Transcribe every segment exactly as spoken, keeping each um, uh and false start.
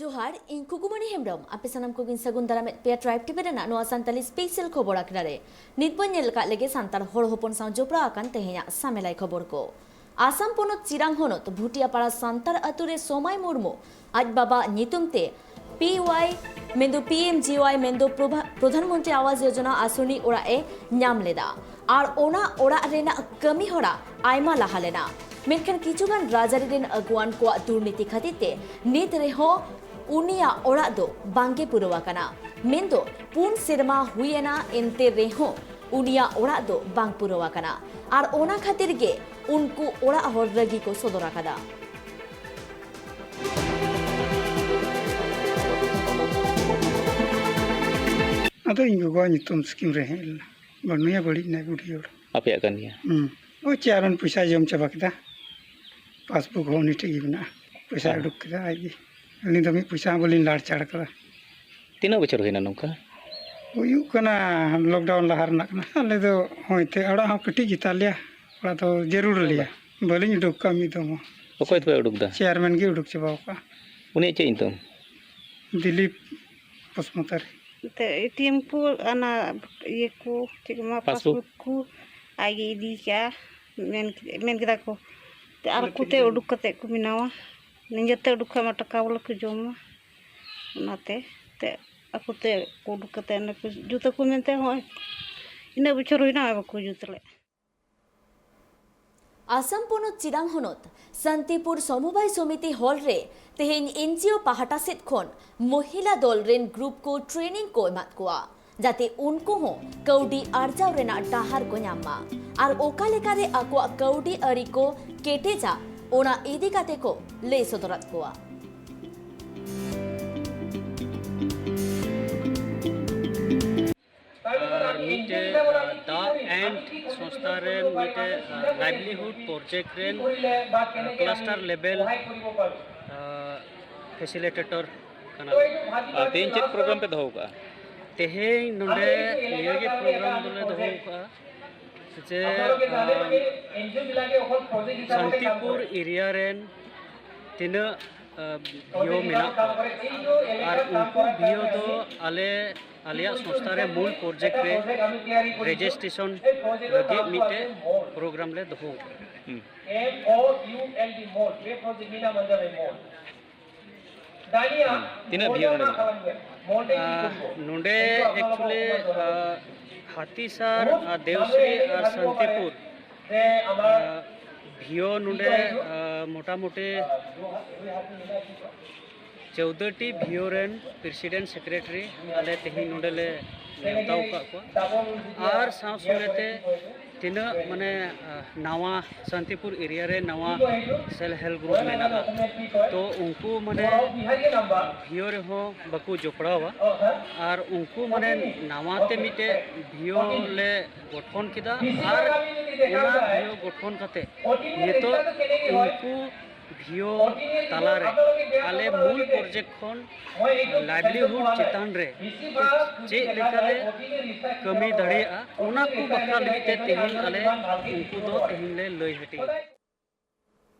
ᱡᱚᱦᱟᱨ, ᱤᱧ ᱠᱷᱩᱠᱩᱢᱚᱱᱤ ᱦᱮᱢᱵᱨᱚᱢ᱾ ᱟᱯᱮ ᱥᱟᱱᱟᱢ ᱠᱚᱜᱮᱧ ᱥᱟᱹᱜᱩᱱ ᱫᱟᱨᱟᱢᱮᱫ ᱯᱮᱭᱟ ᱴᱨᱟᱭᱤᱵᱽ ᱴᱤᱵᱷᱤ ᱨᱮᱱᱟᱜ ᱱᱚᱣᱟ ᱥᱟᱱᱛᱟᱞᱤ ᱥᱯᱮᱥᱟᱞ ᱠᱷᱚᱵᱚᱨ ᱟᱠᱷᱲᱟ ᱨᱮ᱾ ᱱᱤᱛ ᱵᱚᱱ ᱧᱮᱞ ᱟᱠᱟᱫ ᱞᱮᱜᱮ ᱥᱟᱱᱛᱟᱲ ᱦᱚᱲ ᱦᱚᱯᱚᱱ ᱥᱟᱶ ᱡᱚᱯᱲᱟᱣ ᱟᱠᱟᱱ ᱛᱮᱦᱮᱧᱟᱜ ᱥᱟᱢᱮᱞᱟᱭ ᱠᱷᱚᱵᱚᱨ ᱠᱚ᱾ ᱟᱥᱟᱢ ᱯᱚᱱᱚᱛ ᱪᱤᱨᱟᱝ ᱦᱚᱱᱚᱛ ᱵᱷᱩᱴᱤᱭᱟᱯᱟᱲᱟ ᱥᱟᱱᱛᱟᱲ ᱟᱹᱛᱩ ᱨᱮ ᱥᱚᱢᱟᱭ ᱢᱩᱨᱢᱩ ᱟᱡ ᱵᱟᱵᱟ ᱧᱩᱛᱩᱢ ᱛᱮ ᱯᱤ ᱣᱟᱭ ᱢᱮᱱᱫᱚ ᱯᱤ ᱮᱢ ᱡᱤ ᱣᱟᱭ ᱢᱮᱱᱫᱚ ᱯᱨᱚᱵᱷᱟ-, ᱯᱨᱚᱫᱷᱟᱱ ᱢᱚᱱᱛᱨᱤ ᱟᱣᱟᱥ ᱭᱳᱡᱚᱱᱟ ᱟᱥᱚᱱᱤ ᱚᱲᱟᱜ ᱮ ᱧᱟᱢ ᱞᱮᱫᱟ᱾ ᱟᱨ ᱚᱱᱟ ᱚᱲᱟᱜ ᱨᱮᱱᱟᱜ ᱠᱟᱹᱢᱤ ᱦᱚᱨᱟ ᱟᱭᱢᱟ ᱞᱟᱦᱟ ᱞᱮᱱᱟ᱾ ᱢᱮᱱᱠᱷᱟᱱ ᱠᱤᱪᱷᱩᱜᱟᱱ ᱨᱟᱡᱽᱟᱹᱨᱤ ᱨᱮᱱ ᱟᱹᱜᱩᱣᱟᱱ ᱠᱚᱣᱟᱜ ᱫᱩᱨᱱᱤᱛᱤ ᱠᱷᱟᱹᱛᱤᱨ ᱛᱮ ᱱᱤᱛ ᱨᱮᱦᱚᱸ ᱩᱱᱤᱭᱟᱜ ᱚᱲᱟᱜ ᱫᱚ ᱵᱟᱝᱜᱮ ᱯᱩᱨᱟᱹᱣ ᱟᱠᱟᱱᱟ᱾ ᱢᱮᱱᱫᱚ ᱯᱩᱱ ᱥᱮᱨᱢᱟ ᱦᱩᱭ ᱮᱱᱟ, ᱮᱱᱛᱮ ᱨᱮᱦᱚᱸ ᱩᱱᱤᱭᱟᱜ ᱚᱲᱟᱜ ᱫᱚ ᱵᱟᱝ ᱯᱩᱨᱟᱹᱣ ᱟᱠᱟᱱᱟ᱾ ᱟᱨ ᱚᱱᱟ ᱠᱷᱟᱹᱛᱤᱨ ᱜᱮ ᱩᱱᱠᱩ ᱚᱲᱟᱜ ᱦᱚᱲ ᱨᱟᱹᱜᱤ ᱠᱚ ᱥᱚᱫᱚᱨ ᱟᱠᱟᱫᱟ᱾ ᱟᱫᱚ ᱤᱧ ᱜᱚᱜᱚᱣᱟᱜ ᱧᱩᱛᱩᱢ ᱥᱠᱤᱢ ᱨᱮ ᱦᱮᱡ ᱞᱮᱱᱟ, ᱵᱟᱹᱱᱩᱭᱟ, ᱵᱟᱹᱲᱤᱡ ᱮᱱᱟᱭ ᱵᱩᱰᱷᱤ ᱦᱚᱲ᱾ ᱟᱯᱮᱭᱟᱜ ᱠᱟᱱ ᱜᱮᱭᱟ? ᱦᱩᱸ᱾ ᱳᱭ ᱪᱮᱭᱟᱨᱢᱮᱱ ᱯᱚᱭᱥᱟᱭ ᱡᱚᱢ ᱪᱟᱵᱟ ᱠᱮᱫᱟ, ᱯᱟᱥᱵᱩᱠ ᱦᱚᱸ ᱩᱱᱤ ᱴᱷᱮᱡ ᱜᱮ ᱢᱮᱱᱟᱜᱼᱟ, ᱯᱚᱭᱥᱟᱭ ᱦᱮᱸ᱾ ᱩᱰᱩᱠ ᱠᱮᱫᱟ ᱟᱡ ᱜᱮ᱾ ᱟᱹᱞᱤᱧ ᱫᱚ ᱢᱤᱫ ᱯᱚᱭᱥᱟ ᱦᱚᱸ ᱵᱟᱹᱞᱤᱧ ᱞᱟᱲ ᱪᱟᱲ ᱠᱟᱫᱟ᱾ ᱛᱤᱱᱟᱹᱜ ᱵᱚᱪᱷᱚᱨ ᱦᱩᱭᱱᱟ ᱱᱚᱝᱠᱟ? ᱦᱩᱭᱩᱜ ᱠᱟᱱᱟ ᱞᱚᱠᱰᱟᱣᱩᱱ ᱞᱟᱦᱟ ᱨᱮᱱᱟᱜ ᱠᱟᱱᱟ᱾ ᱟᱞᱮ ᱫᱚ ᱦᱚᱸᱜᱼᱚᱭ ᱛᱮ ᱚᱲᱟᱜ ᱦᱚᱸ ᱠᱟᱹᱴᱤᱡ ᱜᱮᱛᱟ ᱞᱮᱭᱟ, ᱚᱲᱟᱜ ᱫᱚ ᱡᱟᱹᱨᱩᱲ ᱞᱮᱭᱟ, ᱵᱟᱹᱞᱤᱧ ᱩᱰᱩᱠ ᱠᱟᱜᱼᱟ ᱢᱤᱫ ᱫᱚᱢ ᱦᱚᱸ᱾ ᱚᱠᱚᱭ ᱛᱚᱵᱮ ᱩᱰᱩᱠ ᱫᱟ? ᱪᱮᱭᱟᱨᱢᱮᱱ ᱜᱮ ᱩᱰᱩᱠ ᱪᱟᱵᱟᱣ ᱠᱟᱜᱼᱟ᱾ ᱩᱱᱤᱭᱟᱜ ᱪᱮᱫ ᱧᱩᱛᱩᱢ? ᱫᱤᱞᱤᱯ ᱯᱚᱥᱢᱚᱛᱟᱨᱤ᱾ ᱮᱱᱛᱮ ᱮ ᱴᱤ ᱮᱢ ᱠᱚ ᱚᱱᱟ ᱤᱭᱟᱹ ᱠᱚ ᱪᱮᱫ ᱠᱚ ᱢᱮᱱᱟ, ᱯᱟᱥᱵᱩᱠ᱾ ᱯᱟᱥᱵᱩᱠ ᱠᱚ ᱟᱡ ᱜᱮ ᱤᱫᱤ ᱠᱟᱜᱼᱟ, ᱢᱮᱱ ᱠᱮᱫ-, ᱢᱮᱱ ᱠᱮᱫᱟ ᱠᱚ᱾ ᱛᱮ ᱟᱨ ᱟᱠᱚ ᱛᱮ ᱩᱰᱩᱠ ᱠᱟᱛᱮ ᱠᱚ ᱵᱮᱱᱟᱣᱟ, ᱱᱤᱡᱮᱛᱮ ᱩᱰᱩᱠ ᱠᱷᱟᱡ ᱢᱟ ᱴᱟᱠᱟ ᱵᱚᱞᱮ ᱠᱚ ᱡᱚᱢᱟ, ᱚᱱᱟᱛᱮ ᱛᱮ ᱟᱠᱚ ᱛᱮ ᱠᱚ ᱩᱰᱩᱠ ᱠᱟᱛᱮ ᱚᱸᱰᱮ ᱠᱚ ᱡᱩᱛ ᱟᱠᱚ ᱢᱮᱱᱛᱮ ᱦᱚᱸᱜᱼᱚᱭ ᱤᱱᱟᱹᱜ ᱵᱚᱪᱷᱚᱨ ᱦᱩᱭᱱᱟ, ᱱᱚᱜᱼᱚᱭ ᱵᱟᱠᱚ ᱡᱩᱛ ᱞᱮᱫ᱾ ᱟᱥᱟᱢ ᱯᱚᱱᱚᱛ ᱪᱤᱨᱟᱝ ᱦᱚᱱᱚᱛ ᱥᱟᱱᱛᱤᱯᱩᱨ ᱥᱚᱢᱚᱵᱟᱭ ᱥᱚᱢᱤᱛᱤ ᱦᱚᱞ ᱨᱮ ᱛᱮᱦᱮᱧ ᱮᱱ ᱡᱤ ᱳ ᱯᱟᱦᱴᱟ ᱥᱮᱫ ᱠᱷᱚᱱ ᱢᱚᱦᱤᱞᱟ ᱫᱚᱞ ᱨᱮᱱ ᱜᱨᱩᱯ ᱠᱚ ᱴᱨᱮᱱᱤᱝ ᱠᱚ ᱮᱢᱟᱫ ᱠᱚᱣᱟ, ᱡᱟᱛᱮ ᱩᱱᱠᱩ ᱦᱚᱸ ᱠᱟᱹᱣᱰᱤ ᱟᱨᱡᱟᱣ ᱨᱮᱱᱟᱜ ᱰᱟᱦᱟᱨ ᱠᱚ ᱧᱟᱢ ᱢᱟ ᱟᱨ ᱚᱠᱟ ᱞᱮᱠᱟᱨᱮ ᱟᱠᱚᱣᱟᱜ ᱠᱟᱹᱣᱰᱤ ᱟᱹᱨᱤ ᱠᱚ ᱠᱮᱴᱮᱡᱟ, ᱚᱱᱟ ᱤᱫᱤ ᱠᱟᱛᱮ ᱠᱚ ᱞᱟᱹᱭ ᱥᱚᱫᱚᱨᱟᱫ ᱠᱚᱣᱟ᱾ ᱟᱨ ᱢᱤᱫᱴᱮᱡ, ᱟᱨ, ᱫᱟᱜ ᱮᱱᱰ ᱥᱚᱝᱥᱛᱷᱟ ᱨᱮᱱ ᱢᱤᱫᱴᱮᱡ, ᱟᱨ, ᱞᱟᱭᱤᱵᱷᱞᱤᱦᱩᱰ ᱯᱨᱚᱡᱮᱠᱴ ᱨᱮᱱ, ᱟᱨ, ᱠᱞᱟᱥᱴᱟᱨ ᱞᱮᱵᱮᱞ, ᱟᱨ, ᱯᱷᱮᱥᱤᱞᱤᱴᱮᱴᱚᱨ ᱠᱟᱱᱟᱞᱤᱧ᱾ ᱟᱨ ᱛᱮᱦᱮᱧ ᱪᱮᱫ ᱯᱨᱳᱜᱨᱟᱢ ᱯᱮ ᱫᱚᱦᱚ ᱠᱟᱜᱼᱟ? ᱛᱮᱦᱮᱧ ᱱᱚᱰᱮ ᱱᱤᱭᱟᱹᱜᱮ ᱯᱨᱳᱜᱨᱟᱢ ᱫᱚᱞᱮ ᱫᱚᱦᱚ ᱠᱟᱜᱼᱟ ᱡᱮ, ᱟᱨ, ᱥᱟᱱᱛᱤᱯᱩᱨ ᱮᱨᱤᱭᱟ ᱨᱮᱱ ᱛᱤᱱᱟᱹᱜ ᱵᱷᱤᱭᱳ ᱢᱮᱱᱟᱜ ᱠᱚᱣᱟ᱾ ᱟᱨ ᱩᱱᱠᱩ ᱵᱷᱤᱭᱳ ᱫᱚ ᱟᱞᱮ ᱟᱞᱮᱭᱟᱜ ᱥᱚᱝᱥᱛᱷᱟ ᱨᱮ ᱢᱩᱞ ᱯᱨᱚᱡᱮᱠᱴ ᱨᱮ ᱨᱮᱡᱤᱥᱴᱨᱮᱥᱚᱱ ᱞᱟᱹᱜᱤᱫ ᱢᱤᱫᱴᱮᱡ ᱯᱨᱳᱜᱨᱟᱢ ᱞᱮ ᱫᱚᱦᱚ ᱟᱠᱟᱫᱟ᱾ ᱦᱩᱸ᱾ M O U L D, ᱢᱳᱞ, ᱯᱮ ᱯᱨᱚᱡᱮᱠᱴ ᱢᱮᱱᱟᱜᱼᱟ ᱢᱚᱱᱫᱤᱨ ᱨᱮ ᱢᱳᱞ᱾ ᱛᱤᱱᱟᱹᱜ ᱵᱷᱤᱭᱳ ᱱᱚᱰᱮ ᱢᱮᱱᱟᱜᱼᱟ? ᱟᱨ ᱱᱚᱰᱮ actually, ᱟᱨ ᱦᱟᱛᱤᱥᱟᱨ ᱟᱨ ᱫᱮᱣᱥᱨᱤ ᱟᱨ ᱥᱟᱱᱛᱤᱯᱩᱨ, ᱟᱨ ᱵᱷᱤᱭᱳ ᱱᱚᱰᱮ, ᱟᱨ ᱢᱚᱴᱟᱢᱩᱴᱤ ᱪᱳᱫᱽᱫᱳ ᱴᱤ ᱵᱷᱤᱭᱳ ᱨᱮᱱ ᱯᱨᱮᱥᱤᱰᱮᱱᱴ ᱥᱮᱠᱨᱮᱴᱟᱨᱤ ᱟᱞᱮ ᱛᱮᱦᱮᱧ ᱱᱚᱰᱮ ᱞᱮ ᱱᱮᱣᱛᱟ ᱟᱠᱟᱫ ᱠᱚᱣᱟ᱾ ᱟᱨ ᱥᱟᱶ ᱥᱚᱸᱜᱮ ᱛᱮ ᱛᱤᱱᱟᱹᱜ ᱢᱟᱱᱮ, ᱟᱦ, ᱱᱟᱣᱟ ᱥᱟᱱᱛᱤᱯᱩᱨ ᱮᱨᱤᱭᱟ ᱨᱮ ᱱᱟᱣᱟ ᱥᱮᱞᱯ ᱦᱮᱞᱯ ᱜᱨᱩᱯ ᱢᱮᱱᱟᱜᱼᱟ, ᱛᱚ ᱩᱱᱠᱩ ᱢᱟᱱᱮ ᱵᱷᱤᱭᱳ ᱨᱮᱦᱚᱸ ᱵᱟᱠᱚ ᱡᱚᱯᱲᱟᱣᱟ᱾ ᱟᱨ ᱩᱱᱠᱩ ᱢᱟᱱᱮ ᱱᱟᱣᱟ ᱛᱮ ᱢᱤᱫᱴᱮᱡ ᱵᱷᱤᱭᱳ ᱞᱮ ᱜᱚᱴᱷᱚᱱ ᱠᱮᱫᱟ᱾ ᱟᱨ ᱚᱱᱟ ᱵᱷᱤᱭᱳ ᱜᱚᱴᱷᱚᱱ ᱠᱟᱛᱮ ᱱᱤᱛᱚᱜ ᱩᱱᱠᱩ ᱵᱷᱤᱭᱳ ᱛᱟᱞᱟᱨᱮ ᱟᱞᱮ ᱢᱩᱞ ᱯᱨᱚᱡᱮᱠᱴ ᱠᱷᱚᱱ ᱞᱟᱭᱤᱵᱷᱞᱤᱦᱩᱰ ᱪᱮᱛᱟᱱ ᱨᱮ ᱪᱮᱫ ᱞᱮᱠᱟᱞᱮ ᱠᱟᱹᱢᱤ ᱫᱟᱲᱮᱭᱟᱜᱼᱟ, ᱚᱱᱟ ᱠᱚ ᱵᱟᱠᱷᱨᱟ ᱞᱟᱹᱜᱤᱫ ᱛᱮ ᱛᱮᱦᱮᱧ ᱟᱞᱮ ᱩᱱᱠᱩ ᱫᱚ ᱛᱮᱦᱮᱧ ᱞᱮ ᱞᱟᱹᱭ ᱦᱟᱹᱴᱤᱧ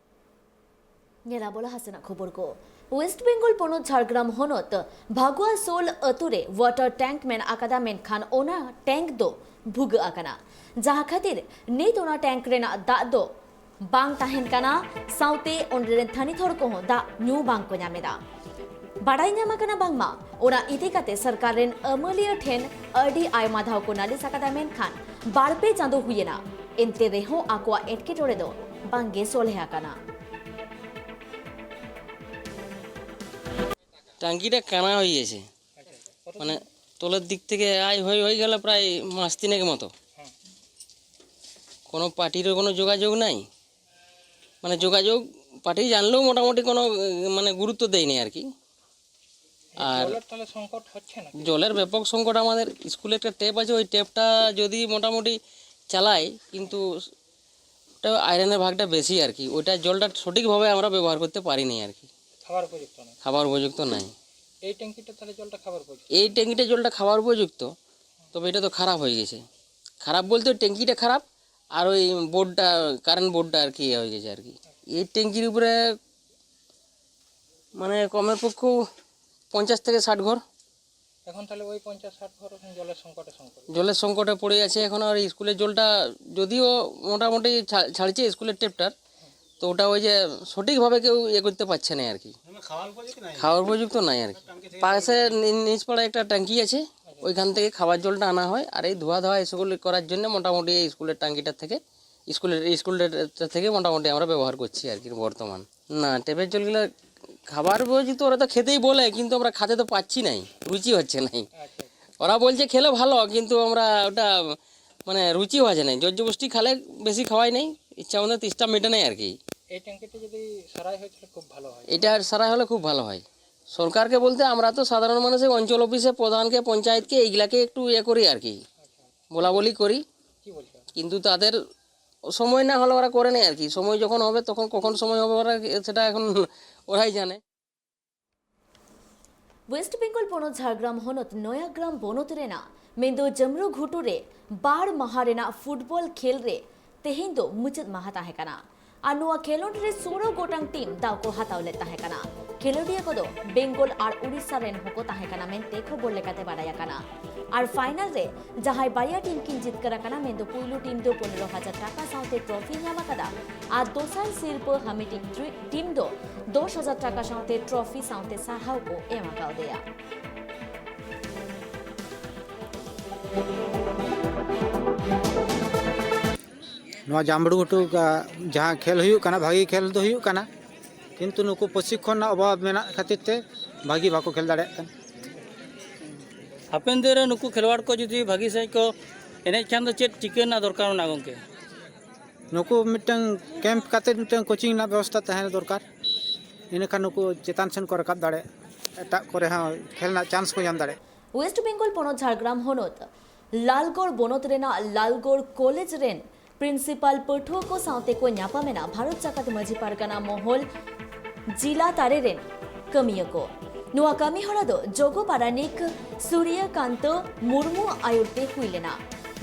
ᱧᱮᱞᱟᱵᱚ ᱞᱟᱦᱟ ᱥᱮᱱᱟᱜ ᱠᱷᱚᱵᱚᱨ ᱠᱚ᱾ ᱳᱭᱮᱥᱴ ᱵᱮᱝᱜᱚᱞ ᱯᱚᱱᱚᱛ ᱡᱷᱟᱲᱜᱨᱟᱢ ᱦᱚᱱᱚᱛ ᱵᱷᱟᱜᱩᱣᱟ ᱥᱳᱞ ᱟᱹᱛᱩ ᱨᱮ ᱣᱟᱴᱟᱨ ᱴᱮᱝᱠ ᱢᱮᱱᱟᱜ ᱟᱠᱟᱫᱟ, ᱢᱮᱱᱠᱷᱟᱱ ᱚᱱᱟ ᱴᱮᱝᱠ ᱫᱚ ᱵᱷᱩᱜᱟᱹᱜ ᱟᱠᱟᱱᱟ, ᱡᱟᱦᱟᱸ ᱠᱷᱟᱹᱛᱤᱨ ᱱᱤᱛ ᱚᱱᱟ ᱴᱮᱝᱠ ᱨᱮᱱᱟᱜ ᱫᱟᱜ ᱫᱚ ᱵᱟᱝ ᱛᱟᱦᱮᱱ ᱠᱟᱱᱟ, ᱥᱟᱶᱛᱮ ᱚᱸᱰᱮ ᱨᱮᱱ ᱛᱷᱟᱹᱱᱤᱛ ᱦᱚᱲ ᱠᱚᱦᱚᱸ ᱫᱟᱜ ᱧᱩ ᱵᱟᱝ ᱠᱚ ᱧᱟᱢ ᱮᱫᱟ᱾ ᱵᱟᱰᱟᱭ ᱧᱟᱢ ᱟᱠᱟᱱᱟ ᱵᱟᱝᱢᱟ ᱚᱱᱟ ᱤᱫᱤ ᱠᱟᱛᱮ ᱥᱚᱨᱠᱟᱨ ᱨᱮᱱ ᱟᱹᱢᱟᱹᱞᱤᱭᱟᱹ ᱴᱷᱮᱱ ᱟᱹᱰᱤ ᱟᱭᱢᱟ ᱫᱷᱟᱣ ᱠᱚ ᱱᱟᱞᱤᱥ ᱟᱠᱟᱫᱟ, ᱢᱮᱱᱠᱷᱟᱱ ᱵᱟᱨ ᱯᱮ ᱪᱟᱸᱫᱚ ᱦᱩᱭᱮᱱᱟ, ᱮᱱᱛᱮ ᱨᱮᱦᱚᱸ ᱟᱠᱚᱣᱟᱜ ᱮᱴᱠᱮᱴᱚᱬᱮ ᱫᱚ ᱵᱟᱝᱜᱮ ᱥᱚᱞᱦᱮ ᱟᱠᱟᱱᱟ᱾ টাঙ্কিটা কানা হয়ে গেছে, মানে তলের দিক থেকে আয় হয়ে হয়ে গেল প্রায় মাস তিনেক মতো। কোনো পার্টিরও কোনো যোগাযোগ নাই, মানে যোগাযোগ, পার্টি জানলেও মোটামুটি কোনো মানে গুরুত্ব দেয়নি আর কি। আর জলের তাহলে সংকট হচ্ছে না? জলের ব্যাপক সংকট। আমাদের স্কুলে একটা ট্যাপ আছে, ওই ট্যাপটা যদি মোটামুটি চালাই, কিন্তু ওটা আয়রনের ভাগটা বেশি আর কি, ওইটা জলটা সঠিকভাবে আমরা ব্যবহার করতে পারিনি আর কি, খাবার উপযুক্ত না। খাবার উপযুক্ত নাই। এই ট্যাঙ্কিটা তাহলে জলটা খাবার উপযুক্ত? এই ট্যাঙ্কিটা জলটা খাবার উপযুক্ত, তবে এটা তো খারাপ হয়ে গেছে। খারাপ বলতে ওই ট্যাঙ্কিটা খারাপ, আর ওই বোর্ডটা, কারেন্ট বোর্ডটা আর কি ইয়ে হয়ে গেছে আর কি। এই ট্যাঙ্কির উপরে মানে কমের পক্ষেও পঞ্চাশ থেকে ষাট ঘর। এখন তাহলে ওই পঞ্চাশ ষাট ঘর এখন জলের সংকটে সংকটে। জলের সংকটে পড়ে আছে এখন। আর স্কুলের জলটা যদিও মোটামুটি ছা- ছাড়ছে স্কুলের টেপটার, তো ওটা ওই যে সঠিকভাবে কেউ ইয়ে করতে পারছে না আর কি। মানে খাওয়ার উপযুক্ত নাই। খাওয়ার উপযুক্ত নাই আর কি। ট্যাঙ্কি থেকে পাশে নি- নিচ পাড়ায় একটা ট্যাঙ্কি আছে, ওইখান থেকে খাবার জলটা আনা হয়। আর এই ধোয়া ধোয়া এসবগুলো করার জন্য মোটামুটি এই স্কুলের ট্যাঙ্কিটা থেকে, স্কুলের স্কুলটা থেকে মোটামুটি আমরা ব্যবহার করছি আর কি বর্তমান। না, টেপের জলগুলো খাবার উপযুক্ত, ওরা তো খেতেই বলে, কিন্তু আমরা খাতে তো পাচ্ছি নাই, রুচি হচ্ছে নাই। আচ্ছা। ওরা বলছে খেলে ভালো, কিন্তু আমরা ওটা মানে রুচি হচ্ছে নাই। জোর জবরদস্তি খালে বেশি খাওয়াই নাই, ইচ্ছা মতো তৃষ্ণা মেটে নেই আর কি। এই ট্যাঙ্কিটা যদি সারাই হয় তাহলে খুব ভালো হয়। এটা সারাই হলে খুব ভালো হয়। সরকারকে বলতে আমরা তো সাধারণ মানুষ, এই অঞ্চল অফিসে প্রধানকে, পঞ্চায়েতকে এইগুলাকে একটু ইয়ে করি আর কি, বলা বলি করি। কি বলছো? কিন্তু তাদের সময় না হলে ওরা করে নেই আর কি। সময় যখন হবে তখন, কখন সময় হবে ওরা সেটা এখন ওরাই জানে। ᱳᱭᱮᱥᱴ ᱵᱮᱝᱜᱚᱞ ᱯᱚᱱᱚᱛ ᱡᱷᱟᱲᱜᱨᱟᱢ ᱦᱚᱱᱚᱛ ᱱᱚᱭᱟᱜᱨᱟᱢ ᱵᱚᱱᱚᱛ ᱨᱮᱱᱟᱜ ᱢᱮᱱᱫᱚ ᱡᱟᱢᱨᱩ ᱜᱷᱩᱴᱩ ᱨᱮ ᱵᱟᱨ ᱢᱟᱦᱟ ᱨᱮᱱᱟᱜ ᱯᱷᱩᱴᱵᱚᱞ ᱠᱷᱮᱞ ᱨᱮ ᱛᱮᱦᱮᱧ ᱫᱚ ᱢᱩᱪᱟᱹᱫ ᱢᱟᱦᱟ ᱛᱟᱦᱮᱸ ᱠᱟᱱᱟ᱾ ᱟᱨ ᱱᱚᱣᱟ ᱠᱷᱮᱞᱳᱰ ᱨᱮ ᱥᱳᱞᱳ ᱜᱚᱴᱟᱝ ᱴᱤᱢ ᱫᱟᱣ ᱠᱚ ᱦᱟᱛᱟᱣ ᱞᱮᱫ ᱛᱟᱦᱮᱸ ᱠᱟᱱᱟ᱾ ᱠᱷᱮᱞᱳᱰᱤᱭᱟᱹ ᱠᱚᱫᱚ ᱵᱮᱝᱜᱚᱞ ᱟᱨ ᱩᱲᱤᱥᱥᱟ ᱨᱮᱱ ᱦᱚᱸᱠᱚ ᱛᱟᱦᱮᱸ ᱠᱟᱱᱟ ᱢᱮᱱᱛᱮ ᱠᱷᱚᱵᱚᱨ ᱞᱮᱠᱟᱛᱮ ᱵᱟᱰᱟᱭ ᱟᱠᱟᱱᱟ᱾ ᱟᱨ ᱯᱷᱟᱭᱱᱟᱞ ᱨᱮ ᱡᱟᱦᱟᱸᱭ ᱵᱟᱨᱭᱟ ᱴᱤᱢ ᱠᱤᱱ ᱡᱤᱛᱠᱟᱹᱨ ᱟᱠᱟᱱᱟ, ᱢᱮᱱᱫᱚ ᱯᱩᱭᱞᱩ ᱴᱤᱢ ᱫᱚ ᱯᱚᱱᱨᱚ ᱦᱟᱡᱟᱨ ᱴᱟᱠᱟ ᱥᱟᱶᱛᱮ ᱴᱨᱚᱯᱷᱤ ᱧᱟᱢ ᱟᱠᱟᱫᱟ ᱟᱨ ᱫᱚᱥᱟᱨ ᱥᱤᱨᱯᱟᱹ ᱦᱟᱢᱮᱴᱤᱡ ᱴᱨᱤ- ᱴᱤᱢ ᱫᱚ ᱫᱚᱥ ᱦᱟᱡᱟᱨ ᱴᱟᱠᱟ ᱥᱟᱶᱛᱮ ᱴᱨᱚᱯᱷᱤ ᱥᱟᱶᱛᱮ ᱥᱟᱨᱦᱟᱣ ᱠᱚ ᱮᱢ ᱟᱠᱟᱣᱫᱮᱭᱟ᱾ ᱱᱚᱣᱟ ᱡᱟᱢᱵᱲᱩ ᱜᱷᱩᱴᱩ ᱡᱟᱦᱟᱸ ᱠᱷᱮᱞ ᱦᱩᱭᱩᱜ ᱠᱟᱱᱟ, ᱵᱷᱟᱹᱜᱤ ᱠᱷᱮᱞ ᱫᱚ ᱦᱩᱭᱩᱜ ᱠᱟᱱᱟ, ᱠᱤᱱᱛᱩ ᱱᱩᱠᱩ ᱯᱨᱚᱥᱤᱠᱠᱷᱚᱱ ᱨᱮᱱᱟᱜ ᱚᱵᱷᱟᱵᱽ ᱢᱮᱱᱟᱜ ᱠᱷᱟᱹᱛᱤᱨ ᱛᱮ ᱵᱷᱟᱹᱜᱤ ᱵᱟᱠᱚ ᱠᱷᱮᱞ ᱫᱟᱲᱮᱭᱟᱜ ᱠᱟᱱᱟ᱾ ᱦᱟᱯᱮᱱ ᱫᱤᱱ ᱨᱮ ᱱᱩᱠᱩ ᱠᱷᱮᱞᱣᱟᱲ ᱠᱚ ᱡᱩᱫᱤ ᱵᱷᱟᱹᱜᱤ ᱥᱟᱺᱦᱤᱡ ᱠᱚ ᱮᱱᱮᱡ ᱠᱷᱟᱱ ᱫᱚ ᱪᱮᱫ ᱪᱤᱠᱟᱹ ᱨᱮᱱᱟᱜ ᱫᱚᱨᱠᱟᱨ ᱢᱮᱱᱟᱜᱼᱟ ᱜᱚᱢᱠᱮ? ᱱᱩᱠᱩ ᱢᱤᱫᱴᱟᱝ ᱠᱮᱢᱯ ᱠᱟᱛᱮ ᱢᱤᱫᱴᱟᱝ ᱠᱳᱪᱤᱝ ᱨᱮᱱᱟᱜ ᱵᱮᱵᱚᱥᱛᱷᱟ ᱛᱟᱦᱮᱸ ᱫᱚᱨᱠᱟᱨ, ᱤᱱᱟᱹᱠᱷᱟᱱ ᱱᱩᱠᱩ ᱪᱮᱛᱟᱱ ᱥᱮᱱ ᱠᱚ ᱨᱟᱠᱟᱵ ᱫᱟᱲᱮᱭᱟᱜᱼᱟ, ᱮᱴᱟᱜ ᱠᱚᱨᱮ ᱦᱚᱸ ᱠᱷᱮᱞ ᱨᱮᱱᱟᱜ ᱪᱟᱱᱥ ᱠᱚ ᱧᱟᱢ ᱫᱟᱲᱮᱭᱟᱜᱼᱟ᱾ ᱳᱭᱮᱥᱴ ᱵᱮᱝᱜᱚᱞ ᱯᱚᱱᱚᱛ ᱡᱷᱟᱲᱜᱨᱟᱢ ᱦᱚᱱᱚᱛ ᱞᱟᱞᱜᱚᱲ ᱵᱚᱱᱚᱛ ᱨᱮᱱᱟᱜ ᱞᱟᱞᱜᱚᱲ ᱠᱚᱞᱮᱡᱽ ᱨᱮᱱ ᱯᱨᱤᱱᱥᱤᱯᱟᱞ ᱯᱟᱹᱴᱷᱩᱣᱟᱹ ᱠᱚ ᱥᱟᱶᱛᱮ ᱠᱚ ᱧᱟᱯᱟᱢ ᱮᱱᱟ ᱵᱷᱟᱨᱚᱛ ᱡᱟᱠᱟᱛ ᱢᱟᱹᱡᱷᱤ ᱯᱟᱨᱜᱟᱱᱟ ᱢᱚᱦᱚᱞ ᱡᱤᱞᱟ ᱛᱟᱨᱮ ᱨᱮᱱ ᱠᱟᱹᱢᱤᱭᱟᱹ ᱠᱚ᱾ ᱱᱚᱣᱟ ᱠᱟᱹᱢᱤ ᱦᱚᱨᱟ ᱫᱚ ᱡᱚᱜᱚ ᱯᱟᱨᱟᱱᱤᱠ ᱥᱩᱨᱭᱚᱠᱟᱱᱛᱚ ᱢᱩᱨᱢᱩ ᱟᱭᱩᱨ ᱛᱮ ᱦᱩᱭ ᱞᱮᱱᱟ᱾